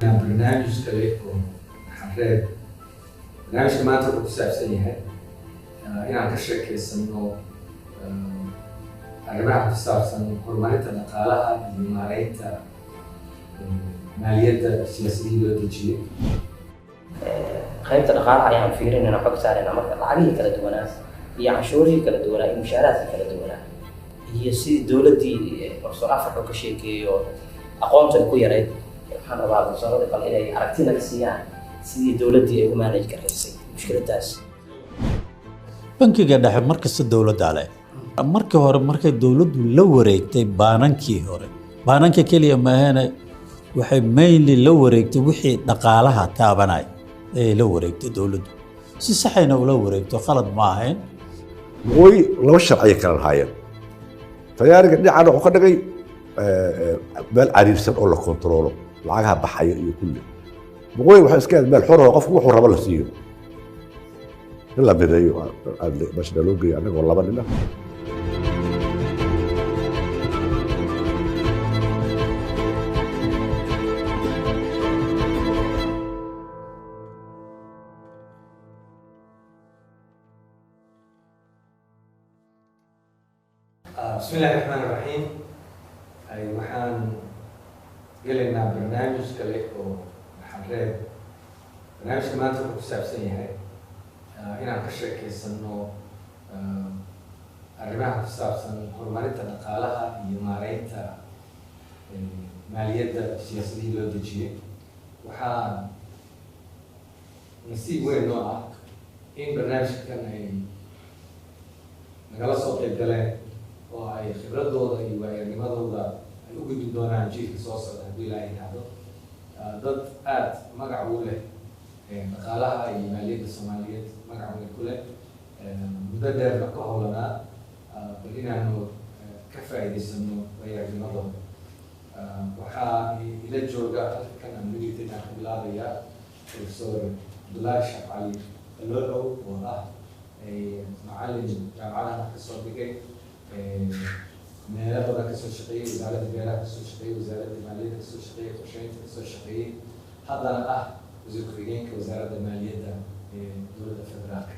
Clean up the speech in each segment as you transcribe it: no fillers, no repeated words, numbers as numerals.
Gelaynaa barnaamij kale oo Raxanreeb. Barnaamijka maanta wuxuu ku saabsan yahay inaan ka sheekeysano arrimaha ku saabsan horumarinta dhaqaalaha iyo maareynta maaliyadda, siyaasadihii loo dejiyey. Qaybta dhaqaalaha ayaan fiirinayna, xog saarayna marka lacagihii kala duwanaa iyo canshuurihii kala duwanaa iyo mushaaraadkii kala duwanaa iyo sidii dowladdii Professor Africa ka sheekeeyo aqoontu ay ku yarayd. Waxaan rabaa professorada kale inay aragti naga siiyaan sidii dowladdii ay u manage garaysay mushkiladaas. Bankiga dhexe markasta dowladdaa leh. Markii hore markay dowladdu la wareegtay baanankii hore, baananka keliya maahane, waxay mainly la wareegtay wixii dhaqaalaha taabanay ayay la wareegtay dowladdu. Si saxayna ula wareegto, khalad ma ahayn. Waqooyi laba sharciyay kala lahaayeen. Talyaaniga dhinacana wuxuu ka dhigay meel cariirsan oo la kontaroolo lacagaha baxaya iyo kulli. Waqooyi waxay iska ahayd meel xor oo qofku wuxuu rabo la siiyo. In la mideeyo meesha loo geeyo annagoo laba nin ah. Bismi illaahi raxmaan raxiim. Waxaan gelaynaa barnaamij kale oo Raxanreeb. Barnaamijka maanta wuxuu ku saabsan yahay inaan ka sheekeysano arrimaha ku saabsan horumarinta dhaqaalaha iyo maareynta maaliyadda, siyaasadihii loo dejiyey. Waxaa nasiib weyn noo ah in barnaamijkan ay nagala soo qayb galeen oo ay khibradooda iyo waayo-aragnimadooda ay u gudbin doonaan jiilka soo socda haddii Ilaahay yidhaahdo, dad aada magac ugu leh dhaqaalaha iyo maaliyadda Soomaaliyeed, magac weyn ku leh, muddo dheerna ku howlanaa, bal inaanu ka faa'iidaysano waayo-aragnimadooda. Waxaa ila jooga halkan aan midigta inaan ka bilaabayaa Professor Cabdullaahi Sheekh Cali Aloolow oo ah macallin jaamacadaha kasoo dhigay, meelo badan kasoo shaqeeyey, wasaaradda beeraha kasoo shaqeeyey, wasaaradda maaliyadda kasoo shaqeeyey, qorsheynta kasoo shaqeeyey, haddana ah wasiir ku-xigeenka wasaaradda maaliyadda ee dowladda federaalka.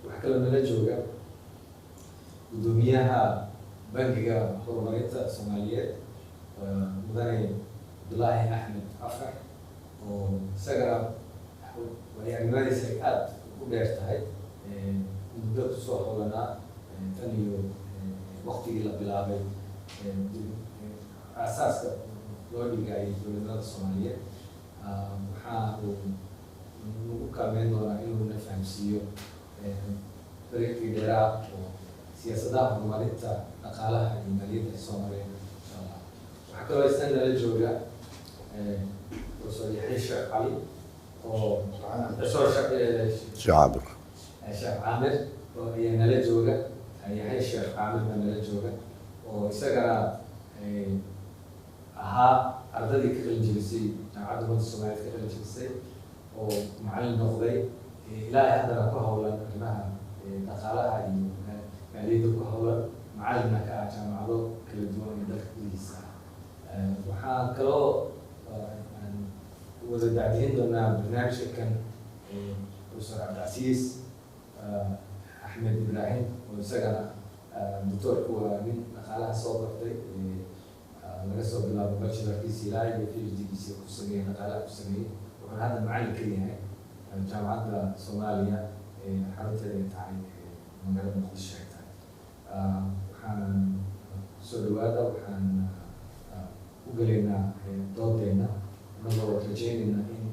Waxaa kaloo nala jooga guddoomiyaha Bangiga Horumarinta Soomaaliyeed, mudane Cabdullaahi Axmed Afrax, oo isagana waayo-aragnimadiisa ay aada u dheer tahay, muddo kusoo howlanaa tan iyo waqtigii la bilaabay aasaaska loo dhigayay dowladnimada Soomaaliyeed. Waxaa uu nagu kaalmeyn doonaa inuu na fahamsiiyo dariiqii dheeraa oo siyaasadaha horumarinta dhaqaalaha iyo maaliyadda ay soo mareen, insha Allah. Waxaa kaloo isna nala jooga Professor Yaxya Sheekh Cali oo Professor Sheekh Caamir. Sheekh Caamir oo ayaa nala jooga. Yaxya Sheekh Caamir baa nala jooga oo isagana ahaa ardadii ka qalin jebisay Jaamacadda Ummadda Soomaaliyeed, ka qalin jebisay oo macallin noqday, ilaa ay haddana ku howlan arrimaha dhaqaalaha iyo maaliyadda ku howlan, macallinna ka ah jaamacado kala duwan ee dalka gudihiisa ah. Waxaa kaloo aan wada dacdihin doonaa barnaamijka kan Professor Cabdicasiis Axmed Ibraahim oo isagana doctoorku waa nin dhaqaalaha soo bartay, laga soo bilaabo bachelorkiisa ilaa iyo PhD-giisa ku sameeyey dhaqaalaha ku sameeyey. Wuxuuna hadda macallin ka yahay Jaamacadda Soomaaliya ee xarunteeda ay tahay magaalada Muqdisho ay tahay. Waxaan soo dhawaada, waxaan u gelaynaa doodeyna inagoo rajeynayna in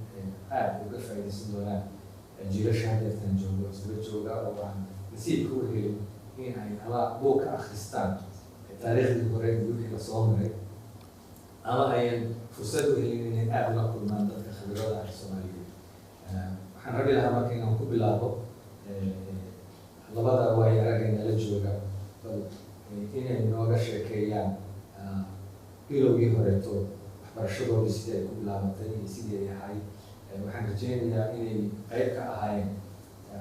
aada uga faa'iidaysan doonaan jiilasha haddeertan joogo isla jooga oo aan nasiibka u helin in ay ama buug ka akhristaan taariikhdii hore iyo wixii lasoo maray, ama ayan fursad u helin inay aada ula kulmaan dadka khibrada ah Soomaaliyeed. Waxaan rabi lahaa marka inaan ku bilaabo labada waayo aragga nala jooga bal inay nooga sheekeeyaan bilowgii horeeto waxbarashadoodii, sidii ay ku bilaabatay iyo sidii ay ahayd. Waxaan rajeynayaa inay qayb ka ahaayeen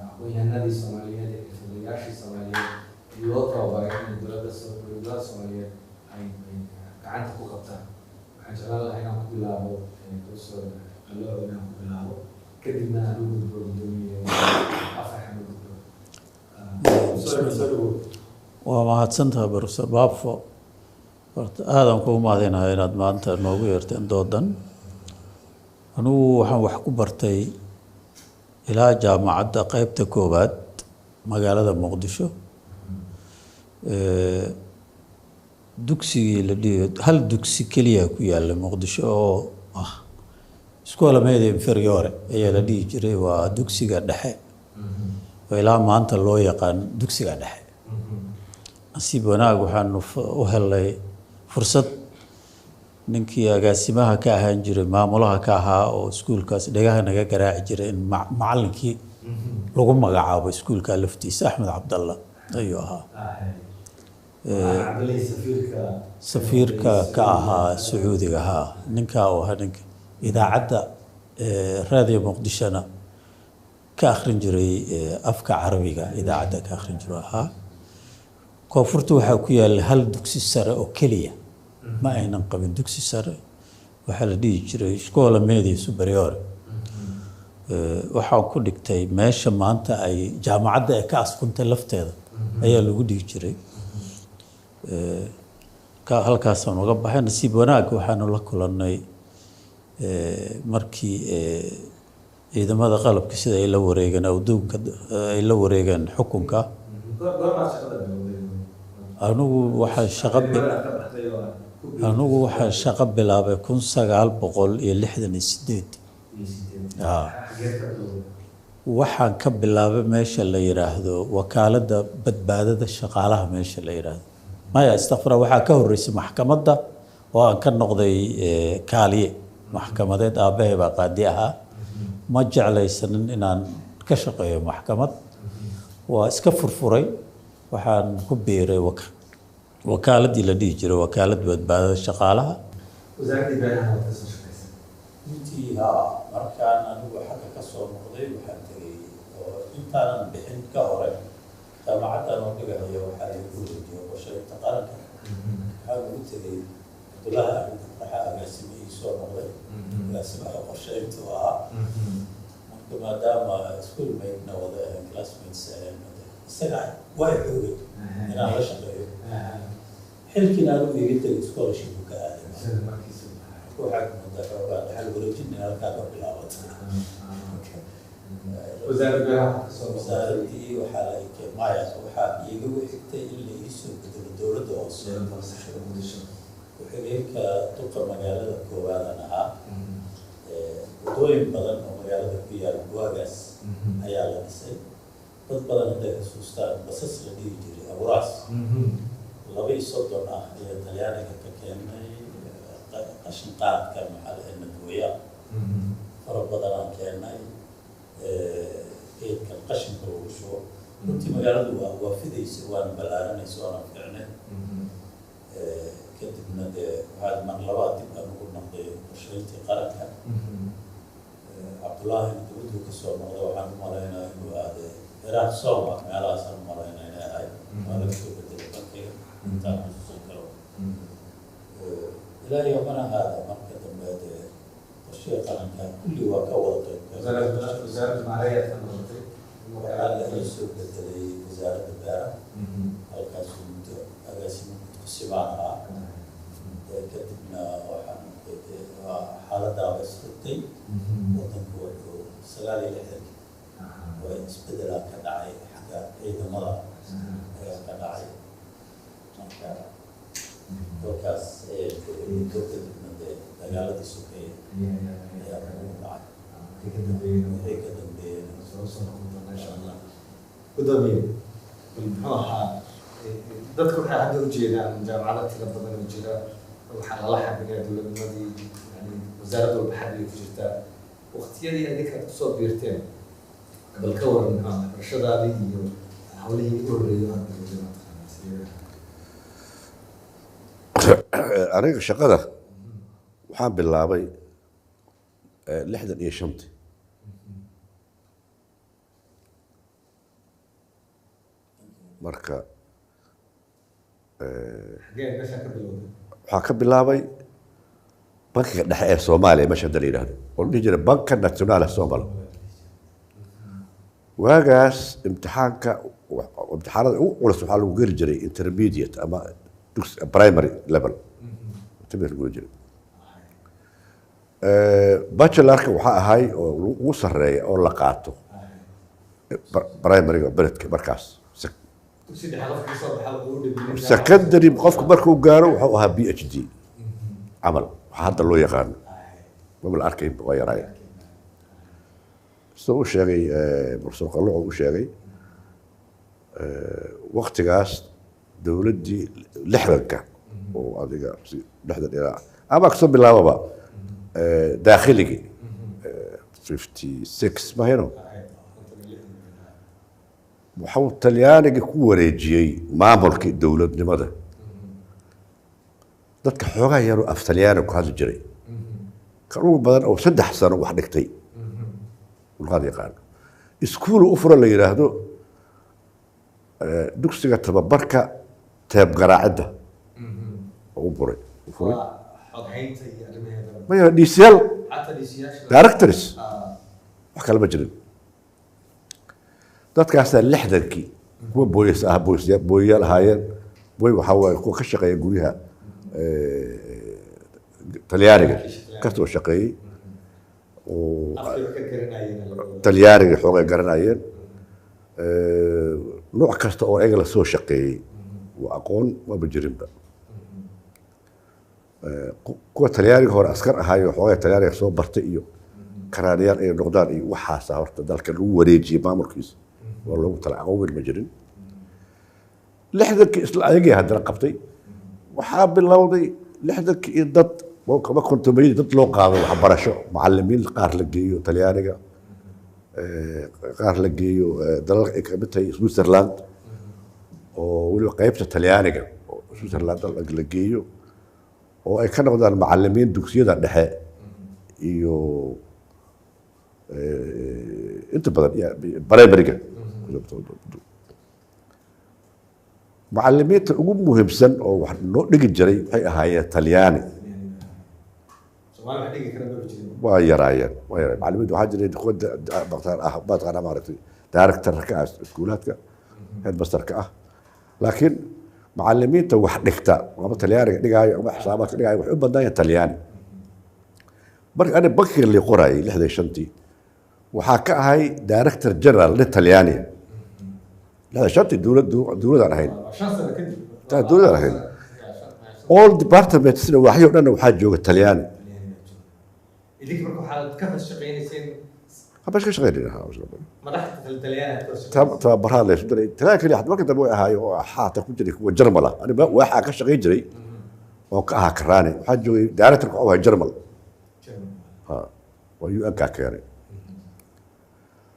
aqoon-yahanadii Soomaaliyeed ee xirfadlayaashii Soomaaliyeed loo tababaray inay dowladda Soomaaliyeed ay gacanta ku qabtaan. Waxaan jeclaan lahaa inaan ku bilaabo Professor Qalooco inaan ku bilaabo, kadibna aan u gudbo Gudoomiye Afrax, aan u gudbo. Soo dhawow. Waa mahadsantahay, Professor Baafo. Horta aadaan kugu mahadinayo inaad maanta noogu yeerteen doodan. Anigu waxaan wax ku bartay ilaa jaamacadda qeybta koowaad magaalada Muqdisho. Dugsigii la dhihi hal dugsi keliya ku yaalla Muqdisho oo ah Scuola Media Inferiore ayaa la dhihi jiray, waa dugsiga dhexe oo ilaa maanta loo yaqaan dugsiga dhexe. Nasiib wanaag waxaanu u helnay fursad ninkii agaasimaha ka ahaan jiray, maamulaha ka ahaa oo iskuulkaas dhegaha naga garaaci jiray, in macallinkii lagu magacaabo iskuulka laftiisa. Axmed Cabdalla ayuu ahaa. Cabdallah safiirka. Safiirka ka ahaa Sacuudiga haa, ninkaa oo ahaa ninka idaacadda Raadiyo Muqdishona ka akhrin jiray, afka Carabiga idaacadda ka akhrin jiray ahaa. Koonfurta waxaa ku yaalla hal dugsi sare oo keliya, ma aynan qabin dugsi sare. Waxaa la dhihi jiray Scuola Media Superiore. Waxaan ku dhigtay meesha maanta ay jaamacadda ee ka askuntay lafteeda ayaa lagu dhihi jiray. Ka halkaasaan uga baxay. Nasiib wanaag waxaanu la kulannay markii ciidamada qalabka sida ay la wareegeen adduunka, ay la wareegeen xukunka. Goormaad shaqada bilowday? Anigu waxaan shaqo Xildhibaanaad ka baxday oo aad ku biirtay? Anigu waxaan shaqo bilaabay 1968. Iyo sideed. Ah. Xageed ka bilowday? Waxaan ka bilaabay meesha la yidhaahdo Wakaaladda Badbaadada Shaqaalaha, meesha la yidhaahdo, maya, istakfira, waxaa ka horreysay maxkamadda oo aan ka noqday kaaliye maxkamadeed. Aabbahay baa qaadi ahaa. Ma jeclaysanin inaan ka shaqeeyo maxkamad, waa iska furfuray. Waxaan ku biiray wakaaladii la dhihi jiray Wakaaladda Badbaadada Shaqaalaha. Wasaaraddii Beeraha waad ka soo shaqaysay? Intii haa, markaan anigu xagga ka soo noqday waxaan tegey oo intaanan bixin ka hore jaamacaddan oo dhigahaya waxaa igu wareejiyay Qorsheynta Qaranka. Waxaan ugu tegey Cabdullaahi Axmed Afraxa, agaasime ii soo noqday, agaasimaha qorsheynta u ahaa. Marka maadaama schoolmate-na wada ahayn, classmates ahayn, isaga waa xoogay inaan la shaqeeyo. Xilkiina anigu iga tegay, scholarship uu ka aaday. Isaga markiisa baxay. Waxaad moodaa xoogaa dhaxal wareejin in halkaa ka bilaabato. Wasaaradda Beeraha waxaad ka soo noqotay? Wasaaraddii waxaa la maya, waxaa iigagu xigtay in la iisoo bedelo Dowladda Hoose. Dowladda Hoose Muqdisho. Ku-xigeenka duqa magaalada koowaadan ahaa. Waddooyin badan oo magaalada ku yaal waagaas ayaa la dhisay. Dad badan hadday xusuustaan, basas la dhihi jiray Aburaas, 32 ah ayaa Talyaaniga ka keenay. Qashin qaadka maxaa la nadwaya fara badan aan keenay, geedkan qashinka lagu shubo. Runtii magaaladu waa fidaysa, waana ballaaranaysa, waana fiicnay. Kadibna dee waxaa mar labaad dib aan ugu noqday Qorsheyntii Qaranka. Cabdullaahina dibaduu kasoo noqday, waxaan u malaynaa inuu aaday Ciraaq, Sooma, meelahaasaan u malaynaa inay ahayd. Waa laga soo bedelay bankiga intaan xusuusan karo ilaa yoomana haada. Marka dambe dee Qorshihii Qaranka kulli waa ka wada qayb. Wasaaradda maareeyaad ka noqotay? Waxaa la ii soo bedelay Wasaaradda Beeraha, halkaasuu muddo agaasimo guud ku-sibaan ahaa. Kadibna waxaan noqday dee waa xaaladaaba isrogtay wadanku. Wuxuu 69-kii waa isbedelaa ka dhacay xagga ciidamada ayaa ka dhacay. Marka halkaas muddo kadibna dee dagaaladii sokeeye ayaa nagu dhacay. Wixii ka dambeeyey? Wixii ka dambeeyey. Soo noqon doona insha Allah. Gudoomiye, bal muxuu ahaa, dadku waxay hadda ujeedaan jaamacado tiro badan oo jira, waxaa lala xabiraa dowladnimadii, yani wasaarad walba xabbay ku jirtaa. Waqtiyadii adinka aad kusoo biirteen, bal ka waran muxuu ahaa waxbarashadaadii iyo hawlihii u horreeyay oo aad bilowday, mataqaanaa sidee? Aniga shaqada waxaan bilaabay 65-tii. Marka Xagee meeshaa ka bilowday? Waxaan ka bilaabay Bankiga dhexe ee Soomaaliya, meesha hadda la yidhaahdo oo la dhihi jiray Banka Nationale Somalo. Waagaas imtixaanka, imtixaanada ugu culus waxaa lagu geli jiray intermediate ama primary level, intermediate lagu geli jiray. Bachelorka waxaa ahay oo ugu sarreeya oo la qaato primaryga beledka markaas. Dugsi dhexe qofka kasoo baxa uu dhibin. Secondary qofku markuu gaaro wuxuu ahaa PhD camal, waxaa hadda loo yaqaano maba la arkayn, waa yaraayeen. Sida uu sheegay Professor Qalluuc uu sheegay, waktigaas dowladdii 60-ka oo adiga 60 ilaa ama kasoo bilaababa daakhiligii 56 mahayno, waxuu Talyaaniga ku wareejiyey maamulkii dowladnimada. Dadka xoogaa yaroo af Talyaani ku hadli jiray, kan ugu badan oo 3 sano wax dhigtay luqada yaqaano, iskuul u fura la yidhaahdo dugsiga tababarka teeb garaacidda oo u buray u furay. Waa xoghaynta iyo arrimaheeda. Maya, DCL. Xataa DCyaasha. Directors, wax kale ma jirin. Dadkaasaa 60-kii kuwa booyas ah, booyayaal ahaayeen. Booy waxaa waaye kuwa ka shaqeeya guryaha Talyaaniga ka soo shaqeeyey oo afkiiba ka garanayeen labadooda. Talyaaniga xoogay garanayeen. Nooc kasta oo ayaga lasoo shaqeeyey waa aqoon maba jirinba. Kuwa Talyaaniga hore askar ahaayo xoogay Talyaaniga soo bartay iyo karaaniyaal ay noqdaan iyo waxaasa horta dalka lagu wareejiyey maamulkiisa waa loogu tala. Aqoon weyn ma jirin 60-kii. Isla ayagii haddana qabtay. Waxaa bilowday 60-kii iyo dad ama 50-mayadii dad loo qaado waxbarasho, macalimiin qaar la geeyo Talyaaniga, qaar la geeyo dalalka ay kamid tahay Switzerland, oo weliba qaybta Talyaaniga oo Switzerland la geeyo oo ay ka noqdaan macalimiin dugsiyada dhexe iyo inta badan primary-ga. Macalimiinta ugu muhiimsan oo wax noo dhigi jiray waxay ahaayeen Talyaani. Soomaali wax dhigi kara maba jirin. Waa yaraayeen, waa yaraayeen macalimiinta. Waxaa jiray kuwa maqtaan ah, mataqaanaa, maaragtay, director-ka ah iskuulaadka, headmaster-ka ah, laakiin macalimiinta wax dhigta ama Talyaaniga dhigaayo ama xisaabaadka dhigaayo waxay u badnaayeen Talyaani. Marka ani bankiga lii qorayay 65-tii waxaa ka ahay director general nin Talyaaniya. 65-tii dowlad dowladaan ahayn. Waa 5 sano kadib. Taa dowladaan ahayn. All departments waaxyo dhan waxaa jooga Talyaani. Idinka marka waxaad ka hoos shaqaynayseen habash ka shaqeynayna. Madaxda Talyaaniga aad ka hoos shaqaynayseen. Tababaraa la isu diray. Talyaani kaliya marka dambe way ahaayo oo xaata ku jiray kuwa Jarmal ah. Aniga waxaa ka shaqayn jiray oo ka ahaa karaani, waxaa joogay directorka wuxuu ahaa Jarmal. German. Ha, waa UN kaa keenay.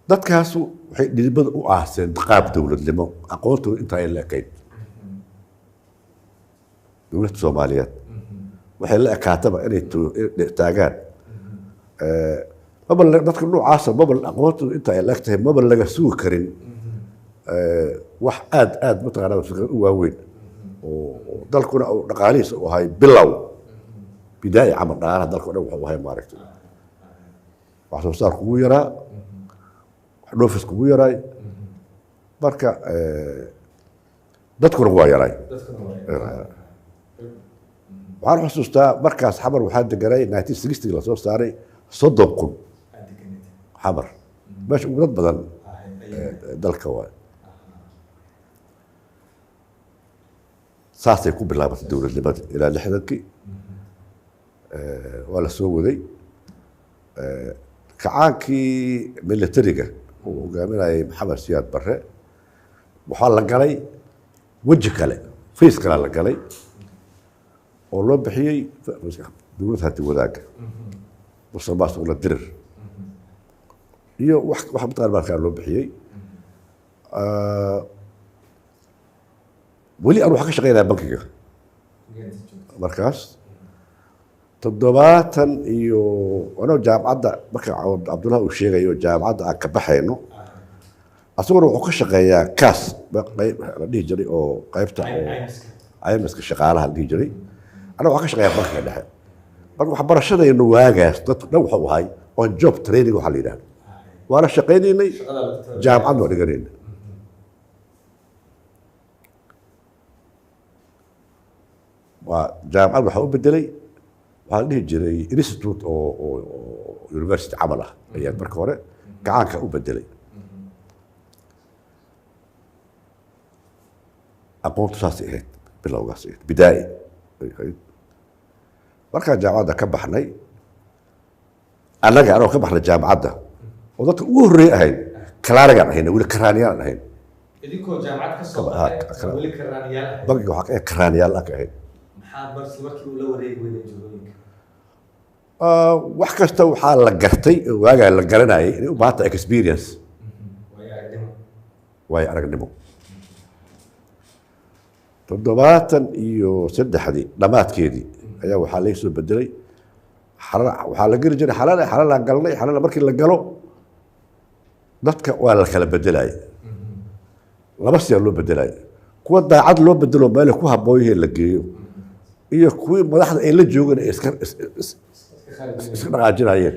Dadkaasu waxay dhidibada u aaseen qaab dowladnimo, aqoontooda intaa ay la ekayd. Dowladda Soomaaliyeed waxay la ekaataba inay inay taagaan. Maba dadka noocaasa maba aqoontooda inta ay la eg tahay maba laga sugi karin wax aad aad mataqaanaa fikrad u waaweyn oo dalkuna uu dhaqaalihiisa u ahay bilow, bidaaya camal. Dhaqaalaha dalka o dhan wuxuu ahay, maaragtay, wax soo saar kugu yaraa, wax dhoofis kugu yaraay. Marka dadkuna waa yaraay. Dadkuna waa Waxaan xusuustaa markaas Xamar waxaa deganay 1960 lasoo saaray 30,000. Aad deganeed. Xamar meesha ugu dad badan dalka waay. Saasay ku bilaabatay dowladnimada ilaa 60-kii. Waa la soo waday. Kacaankii militariga uu hogaaminayay Maxamed Siyaad Barre waxaa la galay weji kale, phase kalea la galay oo loo bixiyey dowlad hanti wadaagga, musuqmaasuqla dirir iyo wax mataqaan markaa loo bixiyey. Weli aan waxaa ka shaqeynaya bankiga markaas 70 iyo anoo jaamacadda. Marka Cabdullahi uu sheegayo jaamacadda aan ka baxayno, asaguna wuxuu ka shaqeeyaa kaas qayb la dhihi jiray oo qaybta oo caymiska shaqaalaha la dhihi jiray. Anaga waxaan ka shaqeeyaa bankiga dhexe. Marka waxbarashadaynu waagaas dadku dhan wuxuu ahay on job training waxaa la yidhahdo. Waana shaqaynaynay, jaamacad waa dhiganayna. Waa jaamacad waxaa u bedelay waxaa la dhihi jiray institute oo university camal ah ayaa marka hore gacaanka u bedelay. Aqoontu saasay ahayd bilowgaas ahayd bidaa'i ay ahayd. Markaan jaamacadda ka baxnay annaga anoo ka baxnay jaamacadda oo dadka ugu horreeyay ahayn kalaarigaan ahayna weli karaaniyaalaan ahayn. Idinkoo jaamacad ka soo baxay weli karaaniyaal ahayd? Bangiga waxaa ka karaaniyaal ka ahayd. Maxaa marsi markii uu la wareegi weyday jagooyinka? Wax kasta waxaa la gartay oo waagaa la garanayay inay u baahan tahay experience, waayo aragnimo. Waayo aragnimo. 73-dii dhammaadkeedii ayaa waxaa laga soo bedelay xalala. Waxaa la geli jiray xalala, xalalaan galnay. Xalala markii la galo dadka waa la kala bedelayay, laba siyaa loo bedelayay: kuwa daacad loo bedelo meel ku habboon yihiin la geeyo, iyo kuwii madaxda ay la joogeen ay iska iska dhaqaajinayeen.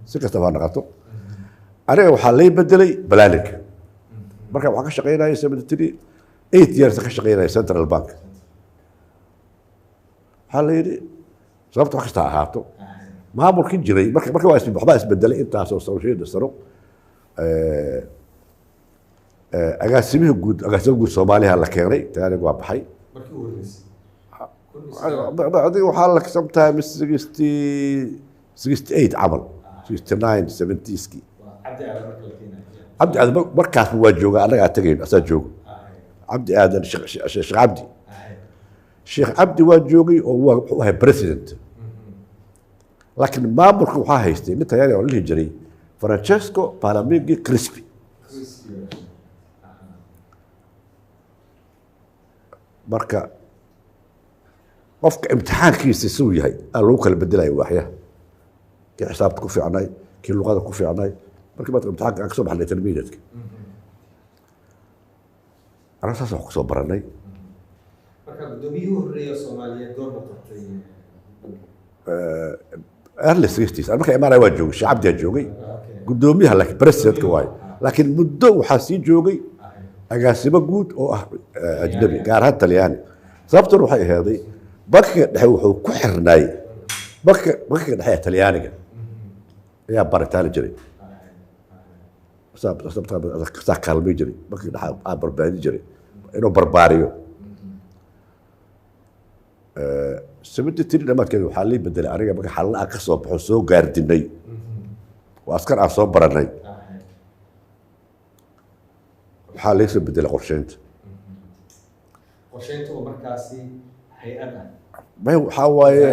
Si kastaba ha noqoto, aniga waxaa lay bedelay planning. Marka waxaan ka shaqaynayay 73, 8 years ka shaqaynaya central bank. Waxaa la yidhi sababta wax kasta ha ahaato maamulkii jiray marka waa waxbaa isbedelay intaasoo sano, shayda sano. Agaasimihii guud, agaasimo guud Soomaaliya la keenay, taaniga waa baxay. Markii ugu horreysay? Adiga waxaa la sometimes 68 camal, 69, 70ski. Waa Cabdi Aadan marka la keenayo? Cabdi Aadan markaasba waa jooga, annagaa tagayn asaa joogo. Cabdi Aadan, Sheekh Cabdi, Sheekh Cabdi waa joogay oo waa wuxuu ahay president, laakiin maamulka waxaa haystay nin Talyaani oo la dhihi jiray Francesco Palamigi Crispi. Marka qofka imtixaankiisa siduu yahay aa lagu kala bedelayo waaxyaha, kii xisaabta ku fiicnay, kii luqada ku fiicnay. Markii maadka imtixaanka aan kasoo baxnay intermediate, anaga saas wax kusoo baranay. Marka guddoomiyihii horreeya Soomaaliyeed goorma qabtay? Early 60s aan marka imaanaya waa joogay Sheekh Cabdi aa joogay guddoomiyaha, laakiin presidentka waaye. Laakiin muddo waxaa sii joogay agaasimo guud oo ah ajnabi, gaar ahaan Talyaani. Sababtuna waxay aheeday bankiga dhexe wuxuu ku xirnaay bankiga dhexe ee Talyaaniga ayaa baritaani jiray, saa kaalmay jiray bankiga dhexe aa barbaadi jiray inuu barbaariyo. 73 dhammaadkeeda waxaa lii bedelay aniga marka xalala aan ka soo baxo, soo gaardinay oo askar aan soo baranay, waxaa laga soo bedelay qorsheynta. Qorsheynta oo markaasi hay-ad ah? May, waxaa waaye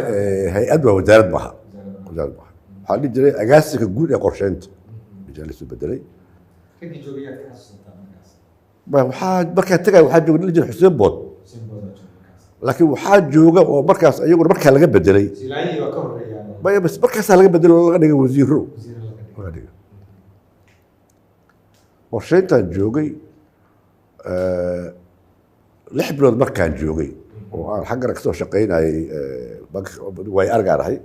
hay-ad waa, wasaarad maaha, wasaarad maaha. Waxaa la dhihi jiray agaasinka guud ee qorsheynta ayaa la soo bedelay. Raggii joogayaad ka xasuusataa markaas? Waxaa markaa tagay waxaa jooga nin la jiray Xuseen Bood. Xuseen Bood aa jooga markaas. Laakiin waxaa jooga oo markaas iyaguna markaa laga bedelay. Siilaanyihii waa ka horreeyaa? Maya, bas markaasaa laga bedelay oo laga dhigay wasiiro. Wasiirro laga dhigay. Laga dhigay. Qorsheyntaan joogay 6 bilood markaan joogay oo aan xaggana kasoo shaqaynayay way argaan ahay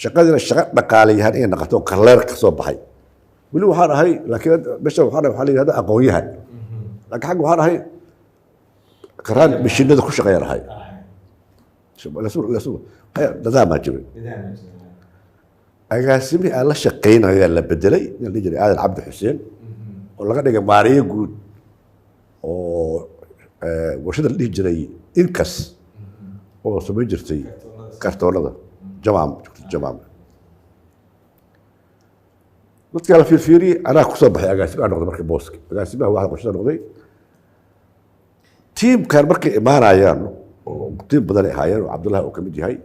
shaqadiina shaqo dhaqaalayahan inay noqoto oo kaleer kasoo baxay. Weli waxaan ahay, laakiin meesha waxaan ahay waxaa la yidhahda aqoon-yahan, laakiin xagga waxaan ahay karaan mishiinada ku shaqeeyaan ahay. Nadaamaa jiray. Nidaam jira. Agaasimihii aan la shaqaynayaa la bedelay, nin la dhihi jiray Aadan Cabdi Xuseen oo laga dhigay maariye guud oo warshada la dhihi jiray Inkas oo samayn jirtay kartoonada Jamaam jamaam. Dadkaa la fiirfiiriyey, anaa kusoo baxay agaasime aan noqday. Marka booski agaasimaha waxda qorshada noqday, tiimkan markay imaanayaan oo tiim badan ay ahaayeen oo Cabdullahi uu ka mid yahay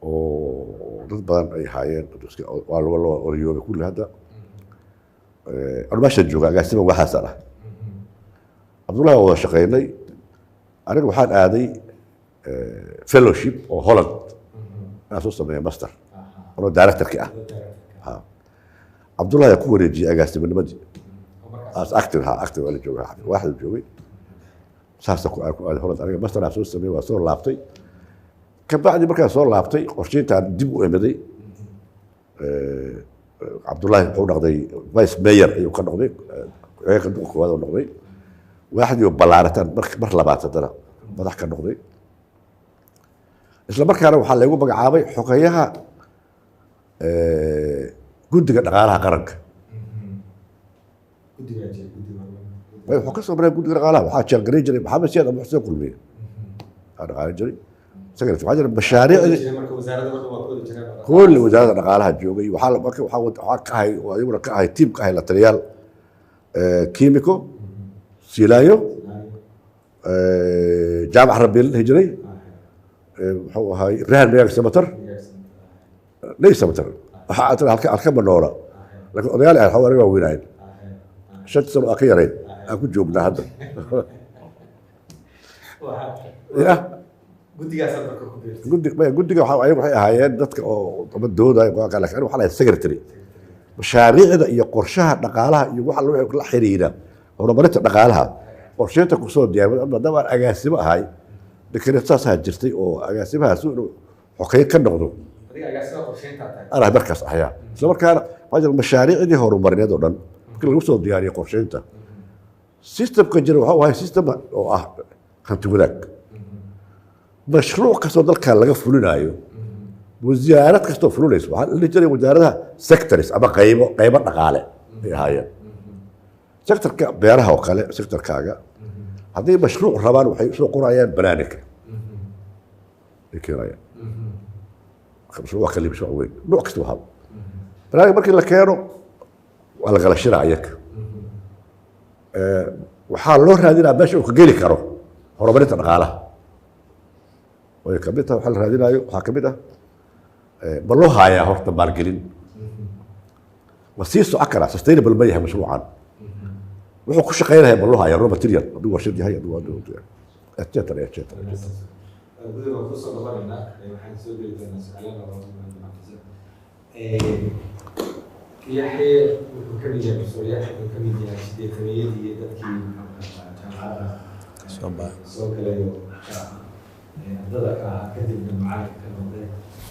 oo dad badan ay ahaayeen, waa loo oriyoobay kulli. Hadda anu meeshaan jooga agaasima waxaasaan ah, Cabdullahi waa wada shaqaynay. Aniga waxaan aaday fellowship oo Holland inaan soo sameeya master anoo directorki ah. Ha. Cabdullahi ayaa ku wareejiyey agaasimanimadii as acting ha acting waa la joogay, waaxda joogay. Saasa ku aaday Holland aniga, master aan soo sameeyey, waa soo laabtay. Kabacdi markaan soo laabtay qorsheyntaan dib u imiday, Cabdullaahi wuxuu noqday vice mayor ayuu ka noqday, ku-xigeenka duqa koowaad uu noqday. Waaxdii oo ballaarataan mar labaad haddana madax ka noqday. Isla markaana waxaa laygu magacaabay xogeyaha guddiga dhaqaalaha qaranka. Guddigaa jira, guddiga. Wuxuu ka soo maray guddiga dhaqaalaha, waxaa jeelgaray jiray Maxamed Siyaad Abu Xuseen Kulmiye, waxaa dhaqaalin jiray isagana. Waxaa jira mashaariicdii Jira marka wasaaradda oo dhan waa ku wada jiraan. Kulli wasaaradda dhaqaalaha joogay. Waxaa marka waxaa ka ahay oo ayaguna ka ahay tiim ka ahay la taliyaal, kiimiko Silaayo, Jaamac Rabiil la dhihi jiray, muxuu ahay Ibrahim Miyaag Samatar, ley Samatar. Waxaa aad halka halka ma noola, laakiin odayaal ah xawaari waa weynaayeen, 5 sano aa ka yarayn aan ku joognaa hadda. Ya. Guddigaasaad marka ku biirtay? Guddi maya, guddiga waxa ayagu waxay ahaayeen dadka oo ama doodaya go-aanka, laakiin aniga waxaa lahayd secretary mashaariicda iyo qorshaha dhaqaalaha iyo waxa wixii la xiriira horumarinta dhaqaalaha qorsheynta kusoo diyaar. Maadaama aan agaasimo ahay, dekreet saasaa jirtay oo agaasimahaas inuu xokey ka noqdo. Adiga agaasimaha qorsheyntaa tahay? Anaa markaas ahayaa. Isla markaana waxaa jira mashaariicdii horumarineed oo dhan markii lagu soo diyaariyo qorsheynta, systemka jira waxuu ahay system oo ah hanti wadaag. Mashruuc kastoo dalkan laga fulinaayo, wasaarad kastoo fulinayso, waxaa la dhihi jiray wasaaradaha sectors ama qaybo qaybo dhaqaale ay ahaayeen. Sectorka beeraha oo kale, sectorkaaga hadday mashruuc rabaan, waxay soo qorayaan banaanika ay keenayaan. Marka mashruuc waa kali mashruuc weyn, nooc kasta ahaado, banaanka markii la keeno waa la gala iyaga. Waxaa loo raadinaa meesha uu ka geli karo horumarinta dhaqaalaha way kamid tahay. Waxaa la raadinayo waxaa kamid ah, ma loo haayaa horta maalgelin? Ma sii socon karaa? Sustainable ma yahay mashruucan? Wuxuu ku shaqeynaya ma loo hayaa raw material, hadduu warshad yahay, hadduu et cetera, et cetera, et cetera. Guddiga waan kusoo noqonaynaa, waxaan soo geli doonaa su-aalaha. Yaxye wuxuu ka mid yahay, professor Yaxye wuxuu ka mid yahay sideetameyadii dadkii jaamacadda Soo baxay. Soo galay oo ardada ka ahaa, kadibna macalinka ka noqday.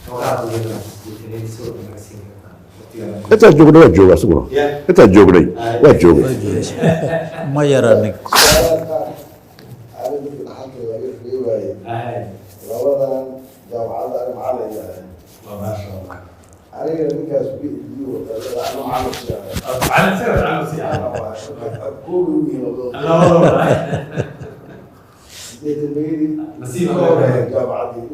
Xoogaa iyadana sideetameyadii sawirka naga siin kartaa waqtigaa? Intaan joognay waa jooga isaguna. Ya. Intaan joognay waa joogay. Ma yaranin. Aniga dadka dhaxalka laga reebaayay Ahay. labadan jaamacadda ani macallin yahay. Waa maasha Allah. Anigana ninkaas PhD wata ano macallin siyahay. Macalin sir, macalin sir. Koobi u yihiin labadooda. Labadooda. 80-meeyadii Nasiib ka aan horeeya leeyahay. Jaamacaddii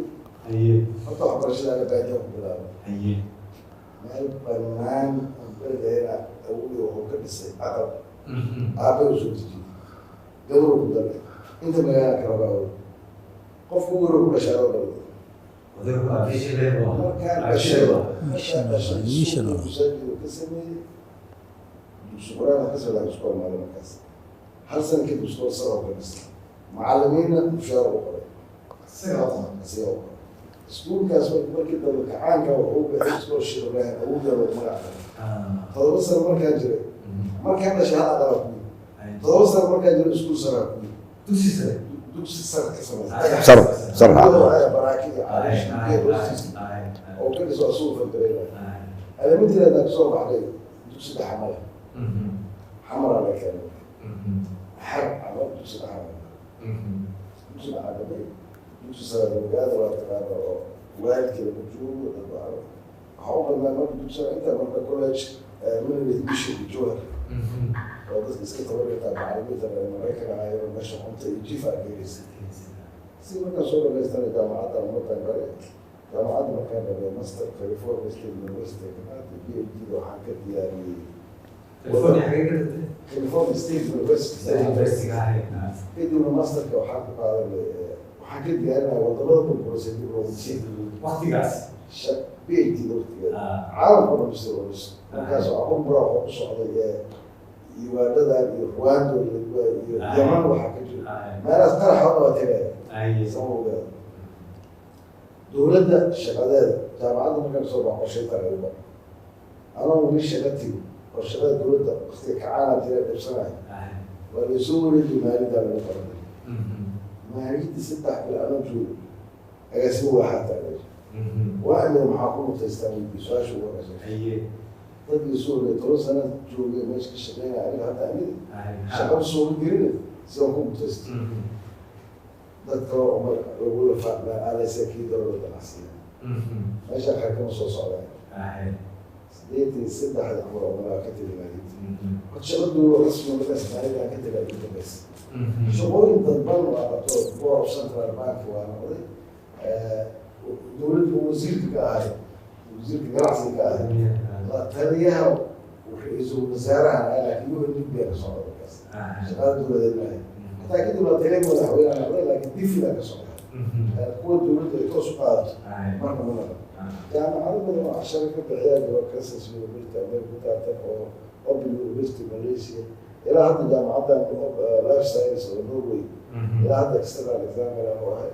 Haye. horta waxbarashada ana baadiya ku bilaabay. Haye. Meel bannaan oo beledayna awogii wuxuu ka dhisay aqal, aabbe u soo dejiyey, gabaruu ku daray, inta magaala kala baa qofku weru ku dhashay adoo dhalay. Odaygu waa visionary waa. Markaan dhashay, markaan dhashay, Vision. iskuulka masaajid uu ka sameeyey, dugsi quraan ka soo isku hormaaray. Markaas hal sana kadib iskool sare oo ka dhisay, macallimiinna mushaar u qoray, Isaga oo qoray. Isaga u qoray iskuulkaas. Markii dambe kacaanka wuxuu bixiyay iskool Sheekh Ibraahim, awowgaa loogu magac daray. 7 sano markaan jiray, markaan dhashay hal aqalaa ku yimi. 7 sano markaan jiray iskuul saraa ku yimi. Dugsi sare. Dugsi sare ka samaystay. Sar sar ha. Baraaki iyo cariish iyo geed hoostiisa oo ka dhiso asugu fangareynaya. Elementary haddaan kasoo baxday, dugsi dhexe male, Xamaraa la keenay, xar ama dugsi dhexe male, dugsi dhexe dhamay, dugsi sare magaalada waa taqaana oo waalidkeeda ku joogo dad baa waxaa u badnaa. Marka dugsi sare inta marka college Mennonite Mission Jowhar oo dadka iska tababarta, macallimiinta reer Maraykan ahaayeen oo meesha cunto iyo jiif aa geelaysa. Si markaan soo dhamaystana jaamacadda ummadan gale. Jaamacadda markaan dhamay, master California State University ka qaatay. PhD da waxaan ka diyaariyey California xagee ka dhigtay? California State University. State University ahayd. Kadibna masterka waxaan ku qaadanay, waxaan ka diyaarinaya wadamada burburisay dib loogu dhisay. Waqtigaas. PhD da waqtigeeda caalamka oo dhan sida loo dhiso. Markaas aqoon bura waxaa ku socday Ugandadan iyo Rwanda iyo Yaman waxaa ka jira meelahaas qaraxa oo dhan waa tegaya. Sababgeeda dowladda shaqadeeda jaamacadda markaan kasoo baxo qorsheynta lagu baro, anoo weli shaqa tegin oo shaqada dowladda waqtiga kacaana jira dhibsanaya, waa laysoo wareejiy maaliddaa lagu qabanay. Maalidii 3 bil anoo joogo Agaasimo waxaa taagan waa imid, maxaa ku mutaystaa weydiiyo su-aasha ugu horeysa. Dadkii soo horreeyay 10 sano joogay meesha ka shaqeynaya, aniga hadda imid, shaqaba sooma gelina, sidaan ku mutaysta? Dad kale oo lagu lafaaqmaa aaleysa kii dowladda ganacsiya meesha qaar kama soo socdaan. 83-da camal oo malaa ka tegay maaliyadda. Horta shaqo dowla rasmi markaas maaliyadda ka tegay ugu dambeysa. Shaqooyin dadban waa qabto, Board of Central Bank waa noqday, dowladda wasiirka ka ahay, wasiirka ganacsiga ka ahay, la taliyaha ra-iisul wasaaraha, laakiin UNDP ka socda markaas, shaqada dowladeed maahay. Hataa kadib la taliya madaxweynaha noqday, laakiin DFID ka socda, kuwa dowladda ay toos u qaadato marna ma naqon. Jaamacado badan oo casharo ka bixiyaa jiro, Kansas University America ku taatan oo Open University Malaysia, ilaa hadda jaamacaddan Life Science oo Norway, ilaa hadda external examiner oo ahay.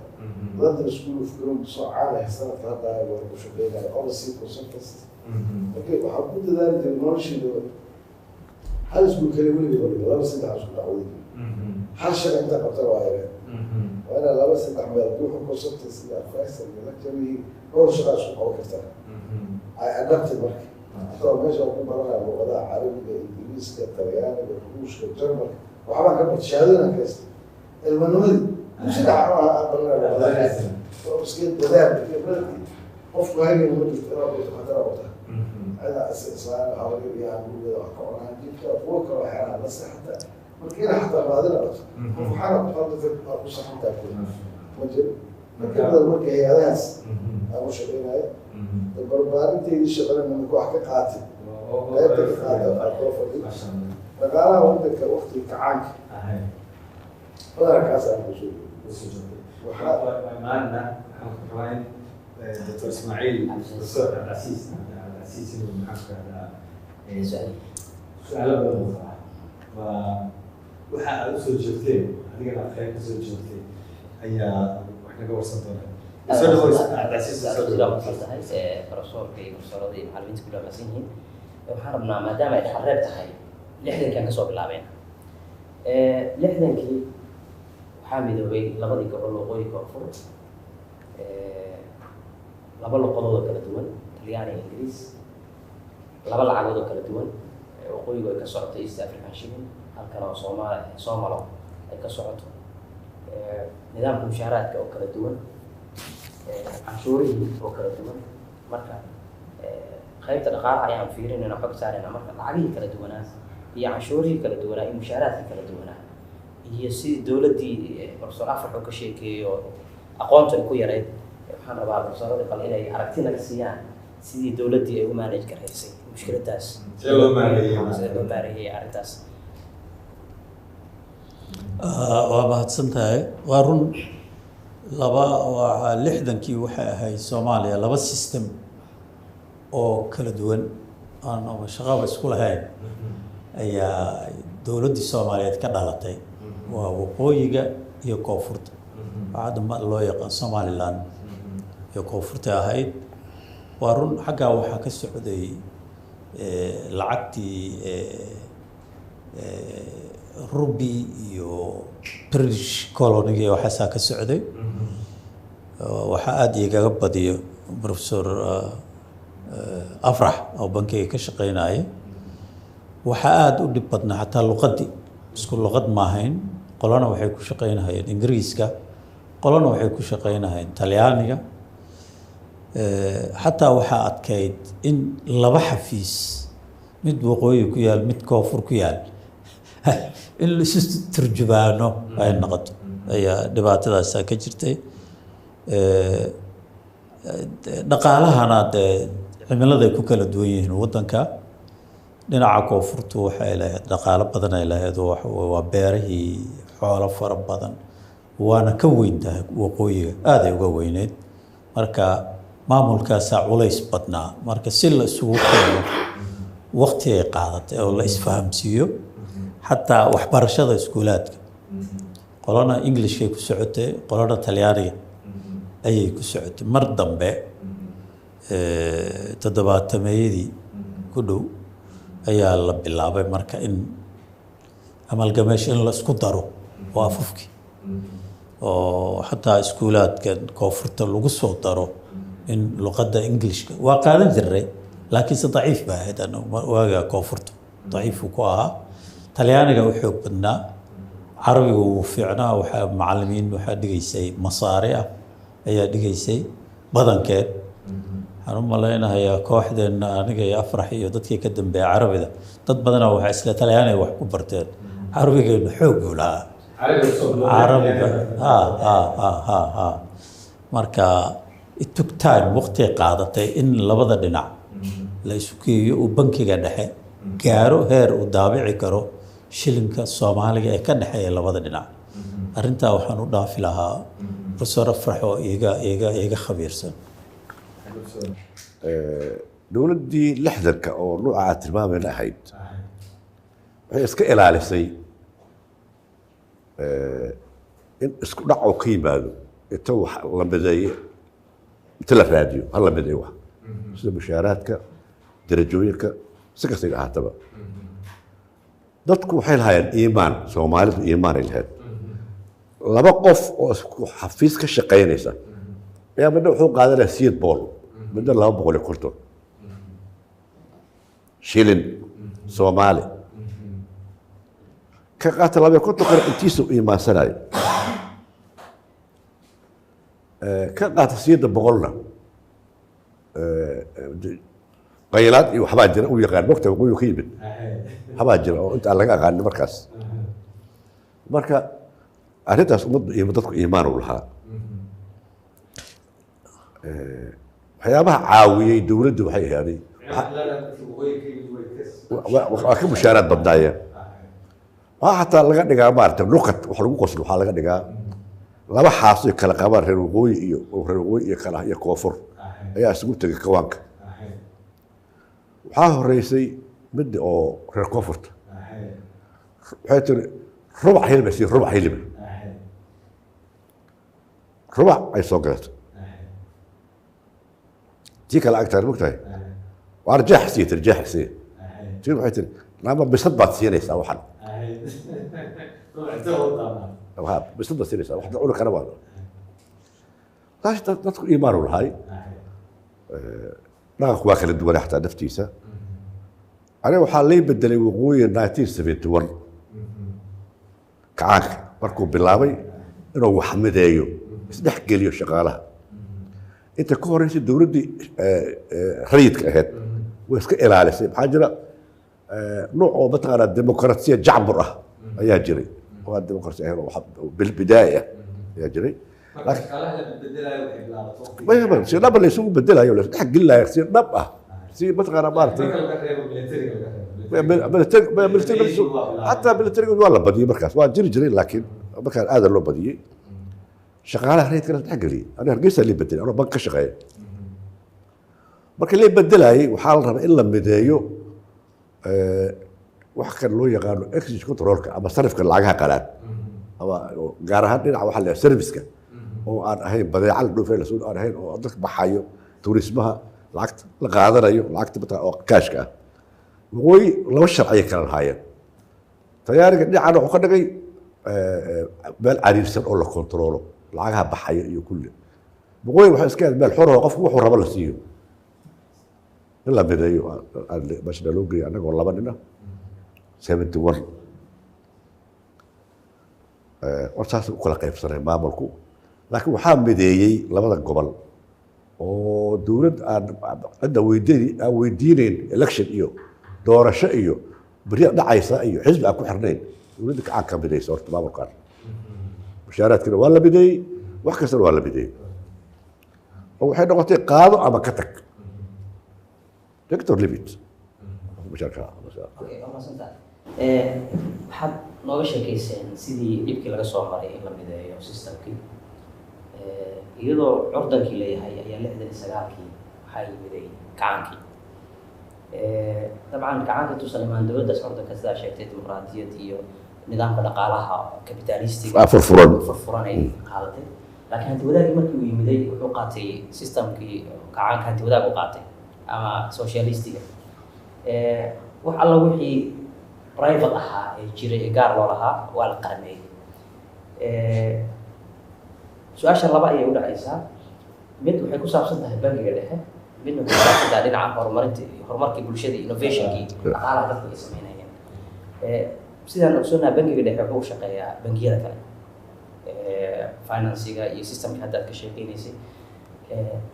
London School of Economics oo caan ah sanadka hadda waa ku shaqeynaya, overseas consultants. Marka waxaa ku dadaali jiray noloshiida hal iskuul kale weligeed oo dhigo, laba saddex isku dhacwadi jiray. Hal shaqa intaa qabtana waa yareen, waa inaa laba saddex meel wuxuu consultancy iyo advisor iyo lecture yihiin, dhowr shaqaa isku qaban kartaa. I adapted. Marka hataa meesha ku baranaya luqadaha Carabiga, Ingiriiska, Talyaaniga, Ruushka, Jarmalka, waxbaan ka bartay, shahaadooyin ka haysta. Ilmanimadii dugsi dhex aan baranaya luqadaha oo iska dadaal iyo beledkii qofku hagay ma jirto inaad barto khatar u tahay. Cida islaan hawlo iyo gurigeeda wax ka cunaan jidka, kuwo kale waxyaalaha la seexata. Marka inaa xataa baadina barto qof waxaana ku qaldata waa ku saxantaa kule ma jiro. Marka badan marka hay-adahaas aan u shaqeynayo, barbaarinteydii shaqana nimanka wax ka qaatay, qaybta ka qaata waxaa kula fadhi dhaqaalaha waddanka waqtiga kacaanka badanaa kaas aan kusoo waxaa maana waxaan ku rabaa in Dr. Ismaaciil, Professor Cabdicasiis, Cabdicasiis inuu maxaan ku rahdaa su-aalo badan oo qabaa. Waa waxa aad usoo joogteen, adigana aad qayb kasoo joogtay, ayaa wax naga warsan doonaa. Soo dhawow Cabdicasiis, soo dhawow. Tahay profesorka iyo profesorada iyo macallimiinta ku dhamaysan yihiin. Waxaan rabnaa, maadaama ay dhaxal reeb tahay, 60-kan kasoo bilaabeen. 60-kii waxaa midoobay labadii gobol, waqooyi, koonfur, laba luqadood oo kala duwan, Talyaani iyo Ingiriis, laba lacagood oo kala duwan, waqooyigu ay ka socoto East African shilling, halkan oo Soomaali Soomalo ay ka socoto, nidaamka mushaaraadka oo kala duwan, canshuurihii oo kala duwan. Marka qaybta dhaqaalaha ayaan fiirinayna, xog saarayna. Marka lacagihii kala duwanaa iyo canshuurihii kala duwanaa iyo mushaaraadkii kala duwanaa iyo sidii dowladdii Professor Afrax uu ka sheekeeyey oo aqoontu ay ku yarayd, waxaan rabaa profesorada bal inay aragti naga siiyaan sidii dowladdii ay u manage garaysay mushkiladaas. See loo maareeyey? Sidee loo maareeyey arrintaas? Waa mahadsan tahay. Waa run, laba waa 60-kii waxay ahayd Soomaaliya laba system oo kala duwan aan shaqaba isku lahayn ayaa dowladdii Soomaaliyeed ka dhalatay, waa waqooyiga iyo koonfurta, waxaa hadda loo yaqaan Somaliland iyo koonfurta ahayd. Waa run, xaggaa waxaa ka socday lacagtii rubi iyo British colony iyo waxaasaa ka socday. Waxaa aada igaga badiyo Professor Afrax oo bankiga ka shaqeynaya. Waxaa aada u dhib badnaa xataa luqaddii, isku luqad maahayn. Qolana waxay ku shaqeynahayeen Ingiriiska, qolana waxay ku shaqeynahayeen Talyaaniga. Xataa waxaa adkayd in laba xafiis, mid waqooyi ku yaal, mid koonfur ku yaal, in la isu turjubaano ay noqoto ayaa dhibaatadaasaa ka jirtay. Dhaqaalahana dee cimiladay ku kala duwan yihiin waddanka. Dhinaca koonfurtu waxay lahayd dhaqaalo badan ay lahayd oo waa beerahii, xoolo fara badan, waana ka weyn tahay waqooyiga, aaday uga weyneyd. Marka maamulkaasaa culays badnaa. Marka si la isugu keeno waqti ay qaadatay oo la isfahamsiiyo. Xataa waxbarashada iskuulaadka, qolana Englishkay ku socotay, qolana Talyaaniga ayay ku socotay. Mar dambe toddobaatameeyadii ku dhow ayaa la bilaabay marka in amalgamation, in la isku daro oo afafkii. Oo xataa iskuulaadka koonfurta lagu soo daro in luqadda Englishka waa qaadan jiray, laakiinse daciif ba ahayd. Anagu waaga koonfurta daciifuu ku ahaa. Talyaaniga u xoog badnaa, Carabiga wuu fiicnaa. Waxaa macallimiin waxaa dhigaysay Masaari ah ayaa dhigaysay badankeed. Waxaan u malaynayaa kooxdeenna, aniga iyo Afrax iyo dadkii ka dambeeya, Carabida dad badanaa waxay isla Talyaaniga wax ku barteen. Carabigeenu xoog buu lahaa, Carabiga ha ha ha ha ha. Marka it took time, waqti qaadatay in labada dhinac la isu geeyo, uu bankiga dhexe gaaro heer uu daabici karo shilinka Soomaaliga ee ka dhexeeya labada dhinac. Arrintaa waxaan u dhaafi lahaa Professor Afrax oo iiga khabiirsan. Dowladdii 60-ka oo nuuca aad tilmaamayna ahayd waxay iska ilaalisay in isku dhac oo ka yimaado inta wax la mideeye, inta la raadiyo ha la mideeyo wax sida mushaaraadka, darajooyinka, si kastay ahaataba. Dadku waxay lahaayeen iimaan, Soomaalidu iimaanay lahayd. Laba qof oo isku xafiis ka shaqaynaysa ayaa midna wuxuu qaadanaya 800, midna 250 shilin Soomaali. Ka qaata 52 kale intiisa u iimaansanayo, ka qaata 800-na qaylaad iyo waxbaa jira u yaqaan mogta waqooyi ka yimid, waxbaa jira oo inta aan laga aqaanin markaas. Marka arrintaas ummaddu iyo dadku iimaan u lahaa. Waxyaabaha caawiyey dowladdu waxay ahaaday waa ka mushaaraad badnaayeen. Waxaa xataa laga dhigaa maarata nuqad wax lagu qoslo. Waxaa laga dhigaa laba xaasoy kala qabaan reer waqooyi iyo reer waqooyi iyo kala iyo koonfur ayaa isugu tegay kawaanka. Waxaa horeysay mid oo reer koonfurta, waxay tiri rubac hilib sii, rubac hiliba, rubac ay soo gadato. Tii kale agtaar mogtahay waar jeex sii tiri, jeex sii tii. Waxay tiri naama bisad baad siinaysaa, waxan bisad baad siinaysaa, wax cuni kara baa taas. Dadku iimaan u lahay, dhaqanku waa kala duwanaa xataa naftiisa. Aniga waxaa lay bedelay waqooyi 1971, kacaanka markuu bilaabay inuu wax mideeyo, isdhex geliyo shaqaalaha. Inta ka horreysay dowladdii rayidka ahayd way iska ilaalisay. Maxaa jira, nooc oo mataqaanaa dimuqraasiya jacbur ah ayaa jiray, oo aan dimuqraasi ahayn oo bilbidaa'i ah ayaa jiray. Si dhab la isugu bedelayo, la isdhex gelinayo si dhab ah, si mataqaanaa maaragtay xataa militariga waa la badiyey markaas, waa jiri jiray, laakiin markaan aada loo badiyey shaqaalaha rayidka la dhex geliyey. Aniga Hargeysa lii bedelay anoo bank ka shaqeeya. Marka lii bedelayay waxaa la rabaa in la mideeyo wax kan loo yaqaano exchange controlka ama sarifka lacagaha qalaad, ama gaar ahaan dhinaca waxaa la serviceka oo aan ahayn badeeca la dhoofay lasoo aan ahayn, oo dadka baxayo turismaha lacagta la qaadanayo, lacagta mataa oo kaashka ah. Waqooyi laba sharciyay kala lahaayeen. Talyaaniga dhinacana wuxuu ka dhigay meel cariirsan oo la kontaroolo lacagaha baxaya iyo kulli. Waqooyi waxay iska ahayd meel xor oo qofku wuxuu rabo la siiyo. In la mideeyo meesha loo geeyay annagoo laba nin ah 71 war saas u kala qaybsanay maamulku, laakiin waxaa mideeyey labada gobol oo dowlad aan cidda weydiin aan weydiineyn election iyo doorasho iyo beri dhacaysa iyo xisbi aan ku xirnayn. Dowladda kacaan ka midaysa horta maamulkaan, mushaaraadkina waa la mideeyey, wax kastana waa la mideeyey, oo waxay noqotay qaado ama ka tag, take it or leave it. Mushaarka Okay, waa mahadsantahay. Waxaad nooga sheekeyseen sidii dhibkii laga soo maray in la mideeyo systemkii. Iyadoo curdankii leeyahay ayaa 69-kii waxaa yimiday kacaankii. Dabcan kacaanka tuusan imaan dowladdaas curdanka, sidaa sheegtay, dimuqraadiyad iyo nidaamka dhaqaalaha kapitaalistiga furfuran. Furfuran ay qaadatay, laakiin hanti wadaagii markii uu yimiday wuxuu qaatay systemkii kacaanka, hanti wadaag u qaatay ama socialistiga. Wax alla wixii private ahaa ee jiray ee gaar loo lahaa waa la qarmeeyey. Su-aasha laba ayay u dhacaysaa: mid waxay ku saabsan tahay bangiga dhexe, midna waxay ku saabsan tahay dhinaca horumarinta, horumarkii bulshada, innovationkii dhaqaalaha dadku ay sameynayeen. Sidaan ogsoonaha, bangiga dhexe wuxuu u shaqeeyaa bangiyada kale, financiga iyo systemka hadda aad ka sheekeynaysay.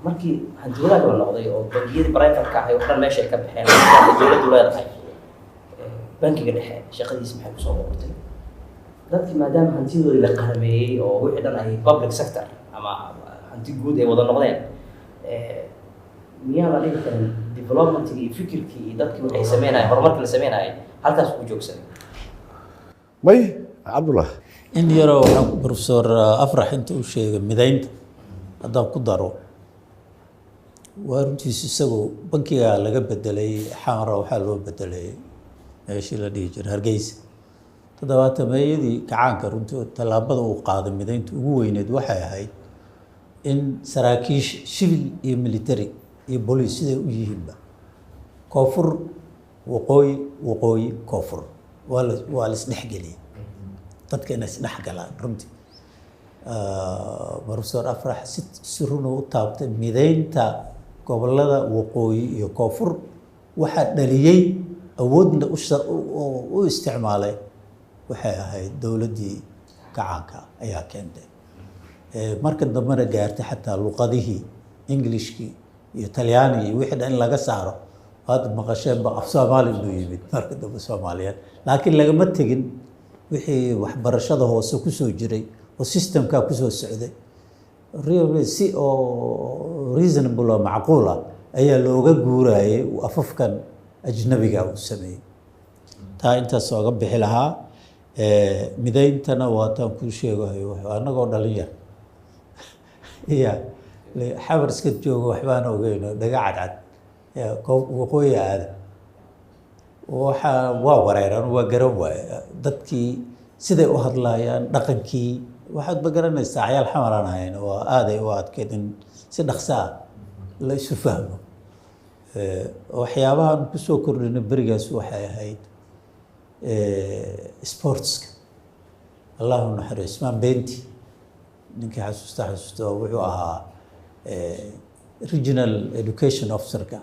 Markii hanti wadaag la noqday oo bangiyadii private-ka ahay oo dhan meesha ay ka baxeen ay dowladdu leedahay, bangiga dhexe shaqadiisa maxay kusoo noqotay dadkii, maadaama hantidoodii la qarameeyey oo wixii dhan ay public sector ama hanti guud ay wada noqdeen? Miyaan la dhihi karin developmentkii iyo fikirkii iyo dadkii waxay sameynayeen, horumarkii la sameynayay halkaas ku joogsaday? May, Cabdullah. In yaroo waxaan Professor Afrax inta uu sheegay midaynta haddaan ku daro, waa runtiis. Isagu bankigaa laga bedelay Xamara, waxaa loo bedelay meeshii la dhihi jiray Hargeysa 70-meeyadii kacaanka. Runtii tallaabada uu qaaday midaynta ugu weyneed waxay ahayd in saraakiisha civil iyo military iyo booliis siday u yihiinba koonfur, waqooyi, waqooyi, koonfur waa la isdhexgeliyey, dadka inay isdhex galaan. Runtii Professor Afrax si runa u taabtay midaynta gobolada waqooyi iyo koonfur. Waxaa dhaliyey, awoodna u isticmaalay, waxay ahayd dowladdii kacaanka ayaa keentay. Marka dambena gaartay xataa luqadihii Englishkii iyo Talyaanigii iyo wixii dhan in laga saaro. Hadda maqasheenba af Soomaali inuu yimid marka dambe Soomaaliyeed, laakiin lagama tegin wixii waxbarashada hoose kusoo jiray oo systemkaa kusoo socday. Really, si oo reasonable oo macquul ah ayaa looga guurayay uu afafkan ajnabiga uu sameeyey. Taa intaas ooga bixi lahaa. Midayntana waa taan kuu sheegayo, wuxuu annagoo dhalin yar ya Xamar iska joogo, waxbaan ogeyno, dhaga cadcad ya waqooyi aada waxaa waa wareeran, waa garan waaye dadkii siday u hadlayaan, dhaqankii waxaad ba garanaysaa. Cayaal Xamaraan ahayn, waa aaday u adkeyd in si dhaqso ah la isu fahmo. Waxyaabahan kusoo kordhinay berigaas waxay ahayd sportska. Allahu naxariis Ismaan Benti, ninkii xasuusta xasuusta, wuxuu ahaa regional education officerka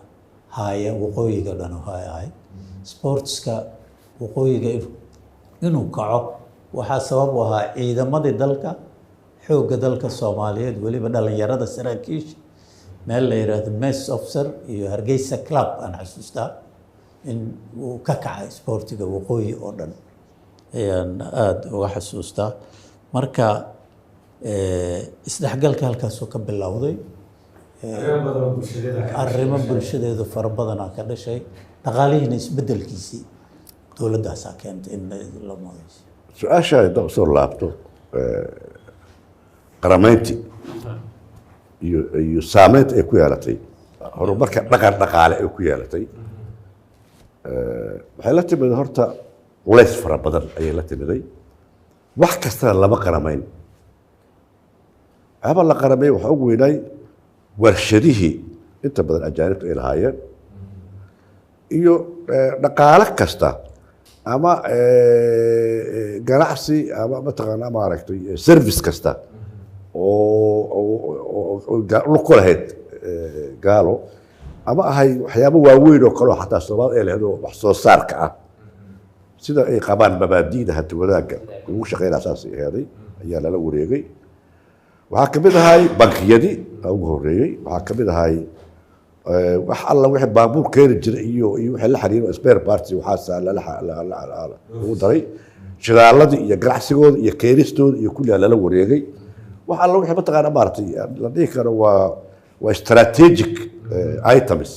haya waqooyiga dhan waxay ahayd sportska waqooyiga inuu kaco. Waxaa sabab u ahaa ciidamadii dalka, xoogga dalka Soomaaliyeed, weliba dhalinyarada saraakiisha, meel la yidhaahdo mess officer iyo Hargeysa Club aan xasuustaa in uu ka kacay sportiga waqooyi oo dhan ayaan aada uga xasuustaa. Marka isdhexgalka halkaasuu ka bilowday. Arrimo badan oo bulshadeeda ka arrimo dhashay. Bulshadeedu fara badanaa ka dhashay, dhaqaalihiina isbedelkiisii dowladdaasaa keentay in la mudayso. Su-aasha haddaan usoo laabto, qaramaynti iyo saameynta ay ku yeelatay horumarka dhaqan dhaqaale ay ku yeelatay, waxay la timid horta culays fara badan ayay la timiday. Wax kastana lama qaramayn. Waxyaaba la qaramay waxaa ugu weynaay warshadihii inta badan ajaanibta ay lahaayeen iyo dhaqaale kasta ama ganacsi ama mataqaanaa maaragtay service kasta oo lug ku lahayd gaalo ama ahay waxyaabo waaweyn oo kale oo xataa Soomaalida ay lahayd oo wax soo saarka ah, sida ay qabaan mabaadi'da hanti wadaagga ugu shaqeynaa, saasay aheeday ayaa lala wareegay. Waxaa kamid ahay bankiyadii aa ugu horreeyey. Waxaa kamid ahay wax alla wixii baabuur keeni jiray iyo wixii la xiriiro spare parts, waxaasaa lagu daray. Shidaaladii iyo ganacsigooda iyo keenistooda iyo kulligaa lala wareegay. Wax alla wixii mataqaana maaragtay la dhihi karo waa strategic items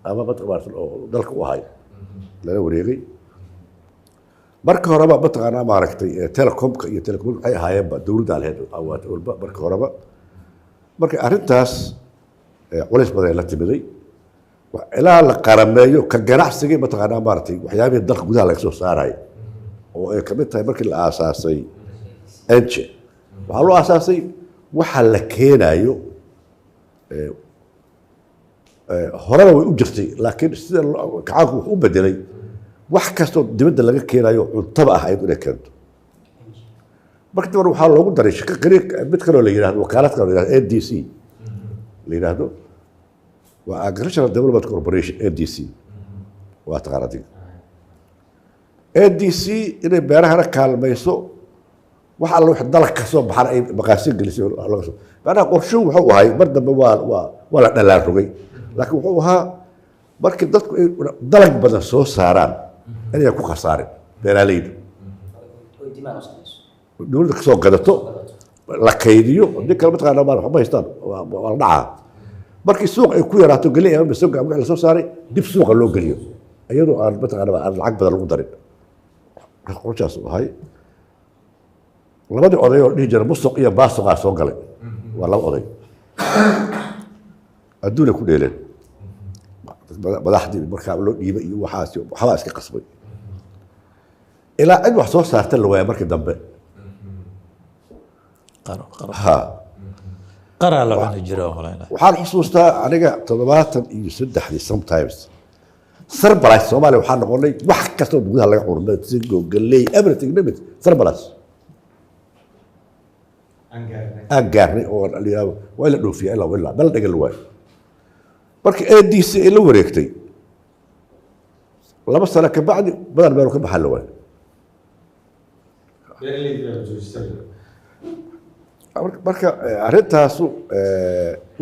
ama maaragtay oo dalka u ahay lala wareegay. Marka horeba mataqaanaa maaragtay telecomka iyo telecom waxay ahaayeenba dowladdaa lahayd awaad walba marka horeba. Marka arrintaas culays badan ay la timiday ilaa la qarameeyo ka ganacsigii mataqaanaa maaragtay waxyaabihii dalka gudaha laga soo saarayo, oo ay kamid tahay markii la aasaasay Enche. Waxaa loo aasaasay waxa la keenayo horena way u jirtay, laakiin sida kacaanku wuxuu u bedelay wax kastoo dibadda laga keenayo cuntaba ah ayadu inay keento. Marka dambe waxaa loogu daray shaqo qariib mid kaloo la yidhahdo, wakaalad kaloo la yidhahdo ADC la yidhaahdo, waa Agricultural Development Corporation, ADC waa taqaan adiga. ADC inay beerahana kaalmayso, wax alla wax dalag ka soo baxana ay maqaasin gelisay oo laga soo, macnaha qorshuhu wuxuu ahay, mar dambe waa la dhalaan rogay, laakiin wuxuu ahaa markii dadku ay dalag badan soo saaraan inay ku khasaarin beeraleydu, oy demand u samayso, dowladda kasoo gadato, la kaydiyo. Haddii kale mataqaana ma waxba haystaan, waa la dhacaa. Markii suuq ay ku yaraato geley ama masago ama wixii lasoo saaray, dib suuqa loo geliyo iyadoo aan mataqaana aan lacag badan lagu darin. Qorshaas uu ahay. Labadii oday oo dhihi jira musuq iyo baasuqaa soo galay, waa laba oday adduunay ku dheeleen. Madaxdii markaa loo dhiibay iyo waxaas waxbaa iska qasbay ilaa cid wax soo saarta la waaya markii dambe. Qaro qaro. Ha. Qaraa la cuni jira oo malaynaya. Waxaan xusuustaa aniga 73-dii sometimes surplus Soomaaliya waxaa noqonay wax kasta oo gudaha laga cuno, masingo, galley, everything, name it, surplus aan gaarnay. Aan gaarnay oo la yidhaahdo waa in la dhoofiya ilaa ilaa meel dhiga la waayo. Marka ADC ay la wareegtay 2 sano ka bacdi, badan meel ka baxaa la waayo. Beeraleyda baa joojisay. Marka arrintaasu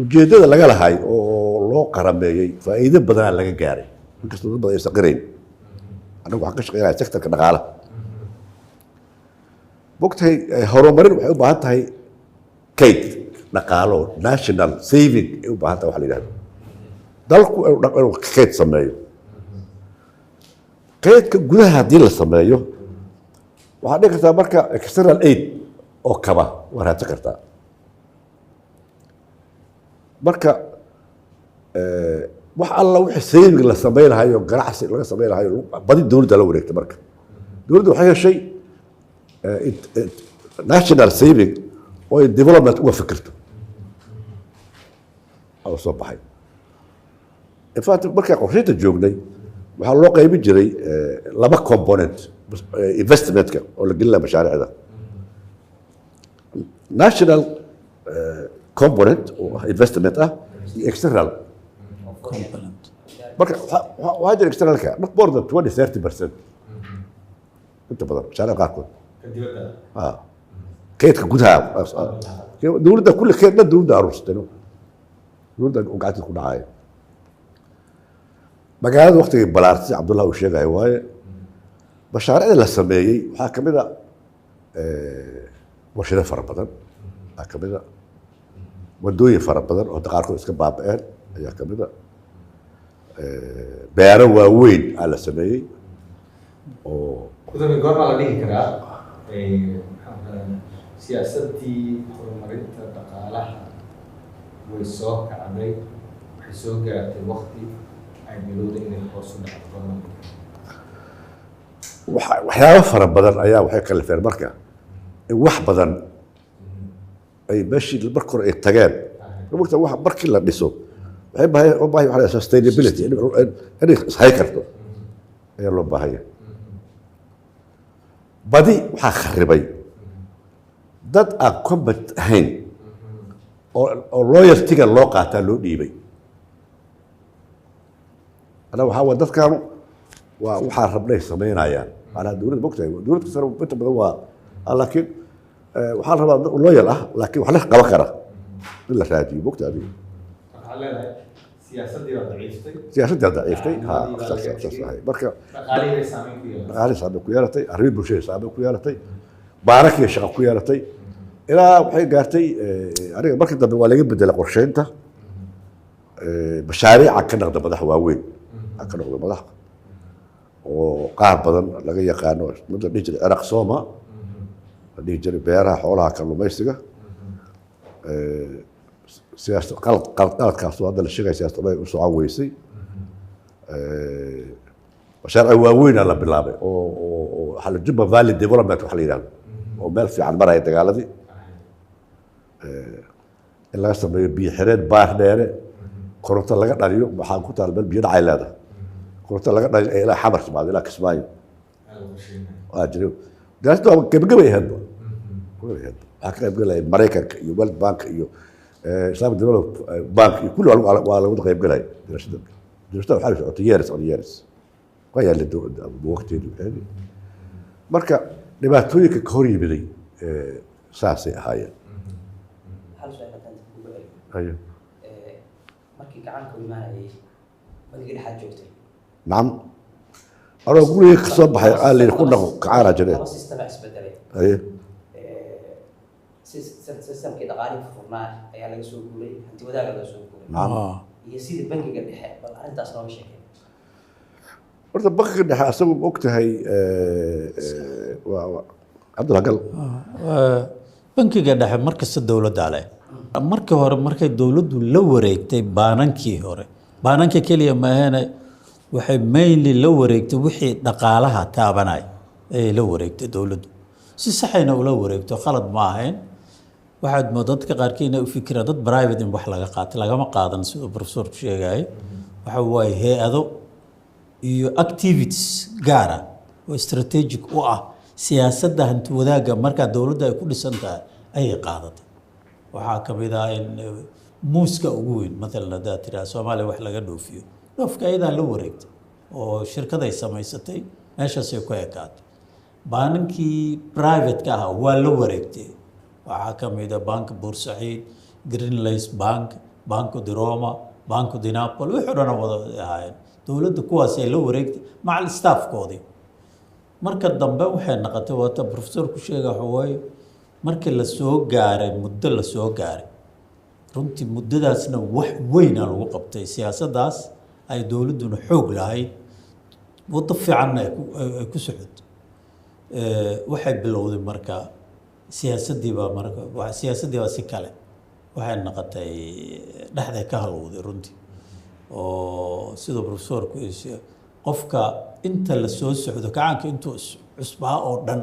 ujeeddada laga lahay oo loo qarameeyey faa'iido badanaa laga gaaray, inkastoo dad badan aysan qirayn. Anagu waxaan ka shaqeynaya sectorka dhaqaalaha. Mogtahay, horumarin waxay u baahan tahay kayd dhaqaalo, national saving ay u baahan tahay. Waxa la yidhahdo dalku inuu kayd sameeyo, kaydka gudaha haddii la sameeyo, waxaad dhihi kartaa marka external aid oo kaba waa raadsan kartaa. Marka wax alla wixii saving la samaynahayo, ganacsi laga samaynahayo, badi dowladda la wareegta. Marka dowladda waxay heshay national saving oo ay development uga fikirto oo soo baxay. In fact, markaa qorshaynta joognay waxaa loo qaybin jiray laba component investmentka oo la gelin lahaa mashaariicda: national component oo ah investment ah iyo external component. Marka waxaa jira externalka not more than 20-30% inta badan mashaariicda qaarkood. Ka dibadda. Ah. Kaydka gudaha dowladda kulli kayd dhan dowladda aruursatay, dowladda uu gacantiisa ku dhacaayo. Magaalada waqtigii balaartay Cabdullah uu sheegayo waaye, mashaariicda la sameeyey waxaa kamid a warshado fara badan waxaa kamid a wadooyin fara badan oo hadda qaarkood iska baaba'een ayaa kamid a, beero waaweyn aa la sameeyey oo Gudoomiye, goormaa la dhihi karaa maxaan ku rahdaa, siyaasaddii horumarinta dhaqaalaha way soo kacday, waxay soo gaartay waqti ay bilowday inay hoos u dhacdo? Goormaa la dhihi karaa? Waxyaabo fara badan ayaa waxay kalifeen marka in wax badan ay meeshii marka hore ay tageen. Mogta, wax markii la dhiso waxay baahay u baahay waxa la yidhahdaa sustainability, inay ishay karto ayaa loo baahanya. Badi waxaa kharibay dad aan competent ahayn oo loyaltyga loo qaataa loo dhiibay. Ana waxaa waa dadkaanu waa waxaa rabnay samaynayaan, macnaha dowladda mogtahay, dowlad kastana inta badan waa laakiin waxaa la rabaa dad loyal ah, laakiin wax la qaban kara in la raadiyo, mogta adiga. Waxaad leedahay siyaasaddii baa daciiftay. Siyaasaddaa daciiftay, ha. Dowladdii baa saas laga saas tegey. Ahay marka dhaqaalihii bay saameyn ku yeelatay. Dhaqaalihii saameyn ku yeelatay, arrimihii bulshada saameyn ku yeelatay, baarankii shaqa ku yeelatay, ilaa waxay gaartay aniga markii dambe waa laga bedelay qorsheynta, mashaariica ka noqda madax waaweyn ka noqda madax oo qaar badan laga yaqaano. Mid la dhihi jiray Ciraaq Sooma la dhihi jiray, beeraha, xoolaha, kalluumaysiga. Siyaasad qalad qalad qaladkaasoo hadda la sheegaya siyaasad ay u socon weysay. Mashaariic waaweynaa la bilaabay oo waxaa la Juba Valley Development waxa la yidhahdo oo meel fiican maraya dagaaladii, in laga sameeyo biyo xireen Baar Dheere, koronto laga dhaliyo. Waxaa ku taal meel biyo dhacay leedahay, koronto laga dhaliyo ee ilaa Xamar timaado, ilaa Kismaayo. Aad u qorsheynaya. Waa jiray daraasadu, waa gebagabay ahaydba. Waxaa ka qayb galaya Maraykanka iyo World Bank iyo Islamic Development Bank iyo kulli waa lagu qayb galaya daraasada. Daraasada waxaa la socotay years on years, waa yaalla buugagteedu. Marka dhibaatooyinka ka hor yimiday saasay ahaayeen. Hal su-aal haddaan dib kugu celiyo. Ayo. Markii gacanka u imaanayay, bangiga dhexaad joogtay? Nacam, anoo gurigii ka soo baxay aa layidhi ku dhaqo kacaanaa jireen. Laba system aa isbedelay. Aye. Systemkii dhaqaalihii furnaa ayaa laga soo guuray, hanti wadaaga laga soo guuray. Nacam. Iyo sidii bangiga dhexe, bal arrintaas nooga sheekay. Horta bankiga dhexe asagu ma og tahay waa Cabdulhagal. Bankiga dhexe markasta dowladdaa leh. Markii hore markay dowladdu la wareegtay baanankii hore, baananka keliya maahane, waxay mainly la wareegtay wixii dhaqaalaha taabanay ayay la wareegtay dowladdu. Si saxayna ula wareegto, khalad ma ahayn. Waxaad moodaa dadka qaarkii inay u fikiraan dad private in wax laga qaatay. Lagama qaadan. Siduu professorku sheegayay, waxa waaye hay-ado iyo activities gaara oo strategic u ah siyaasadda hanti wadaagga markaa dowladda ay ku dhisan tahay ayay qaadatay. Waxaa ka mid ah in muuska ugu weyn matalan, haddaad tiraa Soomaaliya wax laga dhoofiyo, dhoofka ayadaa la wareegtay oo shirkaday samaysatay, meeshaasay ku ekaatay. Baanankii private-ka ahaa waa la wareegtay. Waxaa ka mid ah Bank Bursaciid, Greenlace Bank, Banco di Roma, Banco di Napoli, wixii o dhan wada ahaayeen dowladda, kuwaasay la wareegtay macal staffkoodii. Marka dambe waxay noqotay, waata professorku sheega, waxa waaye markii la soo gaaray muddo la soo gaaray, runtii muddadaasna wax weyna lagu qabtay siyaasaddaas ay dowladduna xoog lahayd, waddo fiicanna ay ku socoto. Waxay bilowday marka siyaasaddii baa, marka siyaasaddii baa si kale waxay noqotay, dhexday ka halowday runtii. Oo siduu professorku qofka inta la soo socdo kacaanka intuu cusbaa oo dhan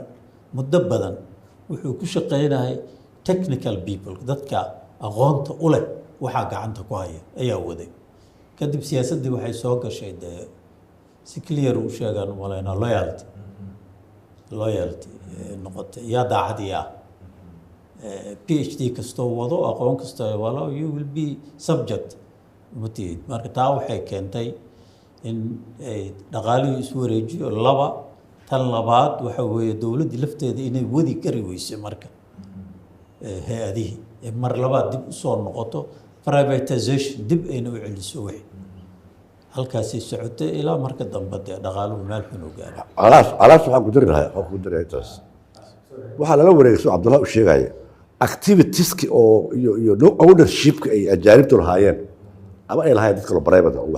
muddo badan wuxuu ku shaqeynayay technical people, dadka aqoonta u leh waxaa gacanta ku haya ayaa waday. Kadib siyaasaddii waxay soo gashay, dee si clear u sheegaan u malaynaa, loyalty noqotay, yaa daacad yaa PhD kastoo wado, aqoon kastoo walo, you will be subject ma tihid. Marka taa waxay keentay in ay dhaqaalihii isu wareejiyo. Laba tan labaad waxa weeye dowladdii lafteeda inay wadi kari weysay marka hay-adihii ee mar labaad dib usoo noqoto privatization, dib ayna u celiso wixii halkaasay socotay ilaa marka dambe dee dhaqaaluhu meel xun u gaaray. Calaas waxaan ku dari lahaa, waxaan ku dari intaas, waxaa lala wareegay soo Cabdullah u sheegaya activitieski oo iyo no ownershipka ay ajaanibtu lahaayeen ama ay lahaayeen dad kaloo private oo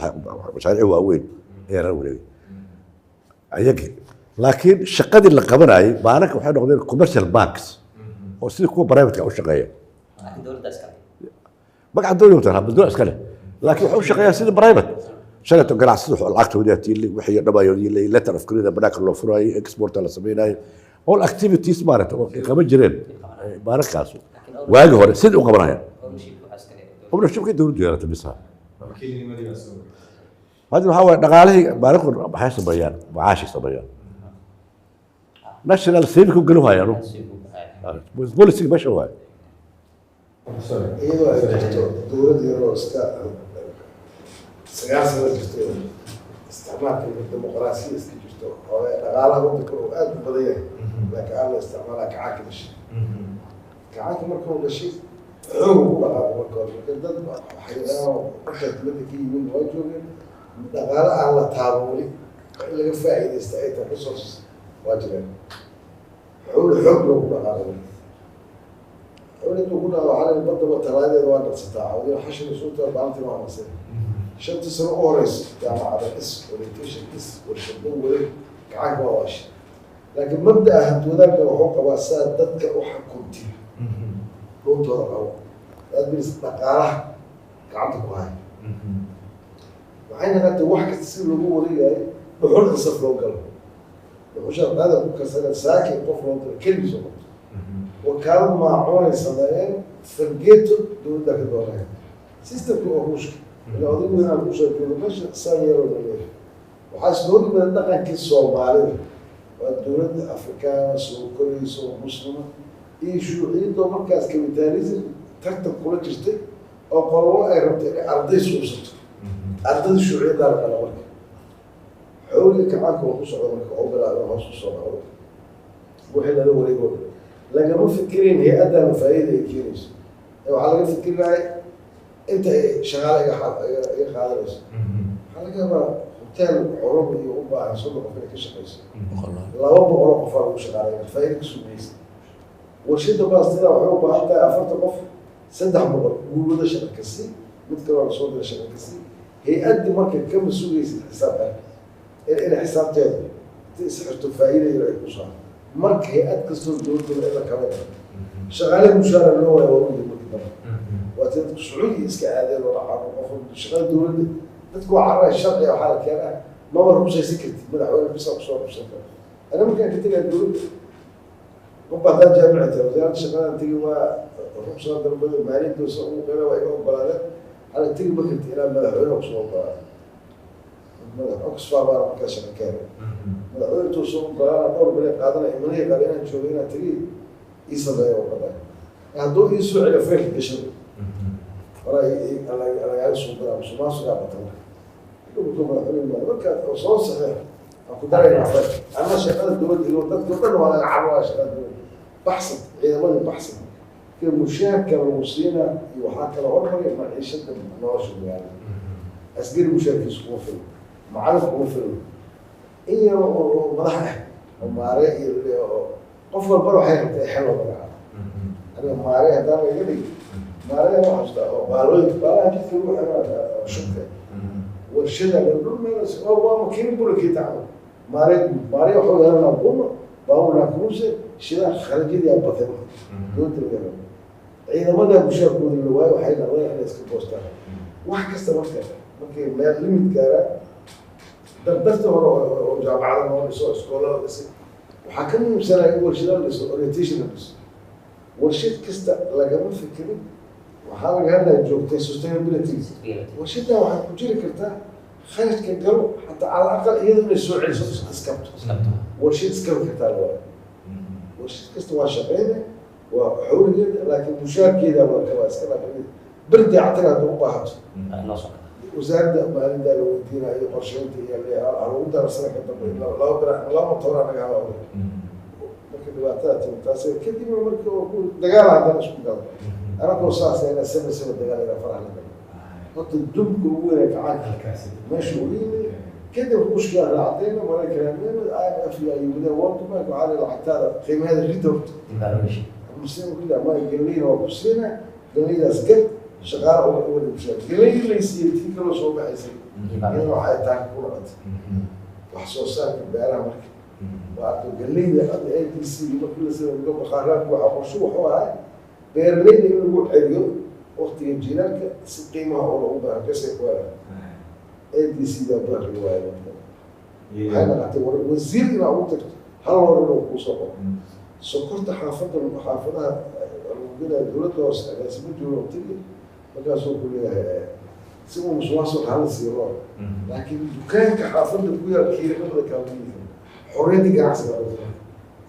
mashaariic waaweyn ayaa lala wareegay ayagii. Laakiin shaqadii la qabanayay baananka waxay noqdeen commercial banks oo sidii kuwa private u shaqeeya. Laakiin dowladda iskale. Magaca dowladda wataan dowladda iskale, laakiin waxay u shaqeeyaan sidii private. Shalayto ganacsada lacagtoodii tiili, wixii dhabayoodii letter of credit banaanka loo furayay, export la sameynayay, all activities maaragta oo ay qaban jireen baanankaas waagi hore sidii u qabanayaan. Ownership waxaa iskale dowladda. Ownershipka dowladdu yeelata bisa. Wakiilnimadii baa soo wareegtay. Hadda waxaa waaye dhaqaalihii baananku maxay sameeyaan? Macaashay sameeyaan, national saving ku gelin waayaan. Si uu baxay. Policy meesha waaye. Sorry. Iyadoo ay jirto dowlad yaroo iska 9 sano jirto, isticmaalka iyo dimuqraasiya iska jirto, oo dhaqaalaha waddanka uu aada u badan yahay, laakiin aan la isticmaalaa gacanka gashay. Gacanka marka uu gashay xoog ugu dhaqaaqo marka hore, marka dad waxay markaa dibadda ka yimid waa joogeen, dhaqaale aan la taaban weli in laga faa'iidaysta ay tahay, resources waa jireen. Xoog xoog loogu dhaqaaqo marka xoog intuu ku dhaqaaqo, waxaa la yidhi badda talaadeeda waa dharsataa cawdiina xashina suuta maalintii waa masay. 5-tii sano u horeyso jaamacada dhis, orientation dhis, warshado waday, gacanka waa waashay. Laakiin mabda'a hanti wadaagga wuxuu qabaa saa dadka u xukuntid dhuuntooda qabo, that means dhaqaalaha gacanta ku haya. Waxay noqotay wax kasta si loogu wareegayo dhuxul in saf loo galo, dhuxusha qaada ku karsana saaki qof loo diro keligiis oo qabto, wakaalad maacuunay sameeyeen, fargeeto dowladda ka doonaya systemka oo Ruushka ilaa odaygu weynaa Ruushka jooga meesha saan yaroo la leeyahay. Waxaa soo yimid dhaqankii Soomaalida, waa dowladda Afrikaana soo koraysa oo muslima. Iyo shuuciyadoo markaas capitalism tartan kula jirtay oo qolobo ay rabtay inay arday suubsato, ardayda shuuciyaddaa la qala. Marka xoogii kacaanka uu ku socdo, marka oo bilaabay hoos usoo dhacdo, wixii lala wareego dhan lagama fikirayn hay-addan faa'iida ay keenayso, ee waxaa laga fikiraya inta ay shaqaale iga iga qaadanayso. Waxaa laga yaabaa hotel xorub iyo u baahan 30 qof inay ka shaqeyso, 200 oo qofaa lagu shaqaalaya, faa'iida ka sugmaysa. Warshada baastada waxay u baahan tahay 40 qof, 300 guulwada shaqa ka sii, mid kaloo lasoo dira shaqa ka sii. Hay-addi marka kama sugaysid xisaab xir inay xisaabteedu inta isxirto faa'iida yar ay ku soo. Marka hay-ad kastoo dowladda in la kala shaqaale mushaara loo waayo waa u markii dambe waa ti dadku Sacuudiya iska aadeen oo lacago. Qof shaqada dowladda dadku waa cararaya. Sharciga waxaa la keenaa maba ruqsaysan kartid, madaxweyne bisa kusoo ruqsan kara. Ana markaan ka tegaya dowladda, qof baa haddaan jaamici tahay, wasaaradda shaqadaan tegi, waa ruqsada dalbada, maaliyadoosa ugu qeyba waa iga ogolaadeen. Hala tegi ma karti ilaa madaxweyne kusoo ogolaado. Madax Oxfam baa markaa shaqa ka helay. Madaxweyne intuu soo ogolaana dhowr bilay qaadanaya, imanaha qaada inaan joogo inaan tegi ii sameeyo warqada, hadduu ii soo celiyo faylka gashan horaa lagaaga soo gadaa. Musuqmaasuqaa bata. Marka dhulka madaxweyne yimaado, marka soo saxeex aan ku daraynaa fayl. Ama shaqada dowladda iyo dadka o dhan waa laga cararaya shaqada dowladda, baxsan ciidamadii, baxsan ka mushaarka lagu siinaa iyo waxaa kala hormaraya maciishada nolosha magaalada. Askari mushaarkiisu kuma filno, macallin kuma filno, in yar oo madax ah oo maare iyo qof walbana waxay rabtay xel loo magacaabo. Aniga maare haddaan laga dhigi, maare waxaa xasuustaa oo baalooyinka baalaha jidka lagu xiraa shubka warshada dhul meel waa makiinad bulakii tacmo maare maare waxuu helanaa buno baabur kuuse shidaa kharajyadii aa batay. Marka dowladda laga rabo ciidamada mushaarkooda la waayo, waxay noqdeen inay iska goostaan wax kasta. Marka markay meel limit gaaraan, dardarta hore oo jaamacada loo dhiso, iskoolada la dhisay, waxaa ka muhiimsanaya in warshada la dhiso, orientation la dhiso. Warshad kasta lagama fikirin, waxaa laga hadlaya joogtay sustainability. Warshaddan waxay ku jiri kartaa kharashka galo xataa cala aqal iyada inay soo celiso, iskabto. Warshad iskabi kartaa la waayo. Warshad kasta waa shaqeyne, waa xawligeeda, laakiin mushaarkeeda waa kaba iska dhaafay. Berdi actana hadda u baahato wasaaradda maalintaa la weydiinayo qorsheynta iyo lagu daro sanadka dambe 2 bila 2 tobanaa naga hala. Marka dhibaatada timi taas kadibna marka dagaal haddana isku galo anagoo saas ina 7-7 dagaal ina farax la galo. Horta dubka ugu weyn gacanka meesha uu yimid kadib Ruushka raacdayna, Maraykan, IMF iyo yimideen, World Bank. Waxaa la lacagtaada qiimaheeda ridda horta muslim rida ma galleyna waa ku siina, galleydaas gad, shaqaale uga uga dhibshaa. Galley laysiiyey tii kaloo soo baxaysay iyadana waxay tahay ku noqotay wax soo saarka beeraha. Marka waa arko galleyda hadda ADC markii la sameeyo baqaaraadku, waxaa qorshe wuxuu ahaa beeraleyda in lagu celiyo waqtiga jiilaalka si qiimaha oo lagu baahan kasay ku helaan. ADC baa baaqi waaye. Marka waxay noqotay wasiir inaa ugu tagto hal hor inuu kuusoo qoro. Sokorta xaafadda, xaafadaha lagu gelayo, dowladda hoose agaasimo jooga u tegi, markaasuu ku leeyahay si uu musuqmaasuq hala siiyo loo, laakiin dukaanka xaafadda ku yaal kiilimada kaalmiyiisa. Xorriyadda ganacsiga lagu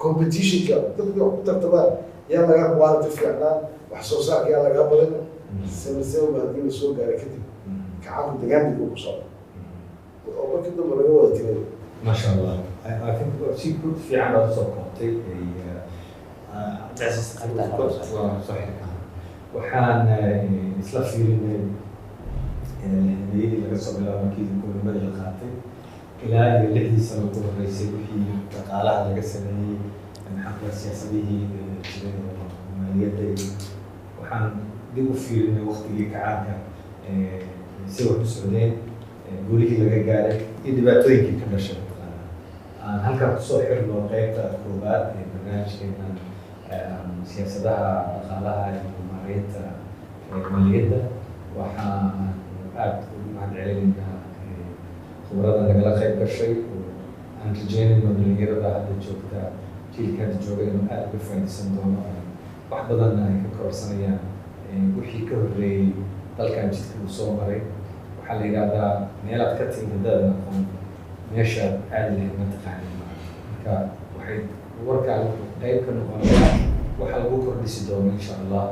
competitionka dadka wax ku tartamaan, yaa laga quality fiicnaan, wax soo saarka yaa laga badan. 7-7 ba haddii lasoo gaaray kadib gacanku degaandiga ku socda oo markii dambe laga wada tegay. Masha Allah. I think si ku fiican baad usoo koobtay. Waa saxiix. Waxaan isla fiirinay xilliyadii laga soo bilaabo markii gobonimadii la qaatay ilaa iyo 6dii sano ugu horreysay, wixii dhaqaalaha laga sameeyey, maxaa kula siyaasadihii jiray oo maaliyadda, iyo waxaan dib u fiirinay waqtigii kacaanka si wax u socdeen, guulihii laga gaaray iyo dhibaatooyinkii ka dhashay. Mataqaanaa aan halkaa kusoo xirno qeybta koobaad ee barnaamijkeenan siyaasadaha dhaqaalaha iyo maareynta maaliyadda. Waxaan aada ugu mahad celinaynaa khubarada nagala qayb gashay oo aan rajeynayno dhalinyarada hadda joogta, jiilka hadda jooga, inuu aada uga faa'iidaysan doono, wax badanna ay ka kororsanayaan wixii ka horreeyey dalkan jidka uu soo maray. Waxaa la yidhahdaa meelaad ka timid haddaadan aqoon, meeshaad aadi lahayd ma taqaanin. Marka waxay warkaan wuxuu qayb ka noqonayaa Waxaa lagu kordhisi doono insha Allah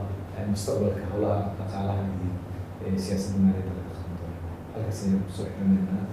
mustaqbalka howlaha dhaqaalaha iyo siyaasadda maaliyadda laga qaban doono. Halkaas ayaan kusoo xirinaynaa.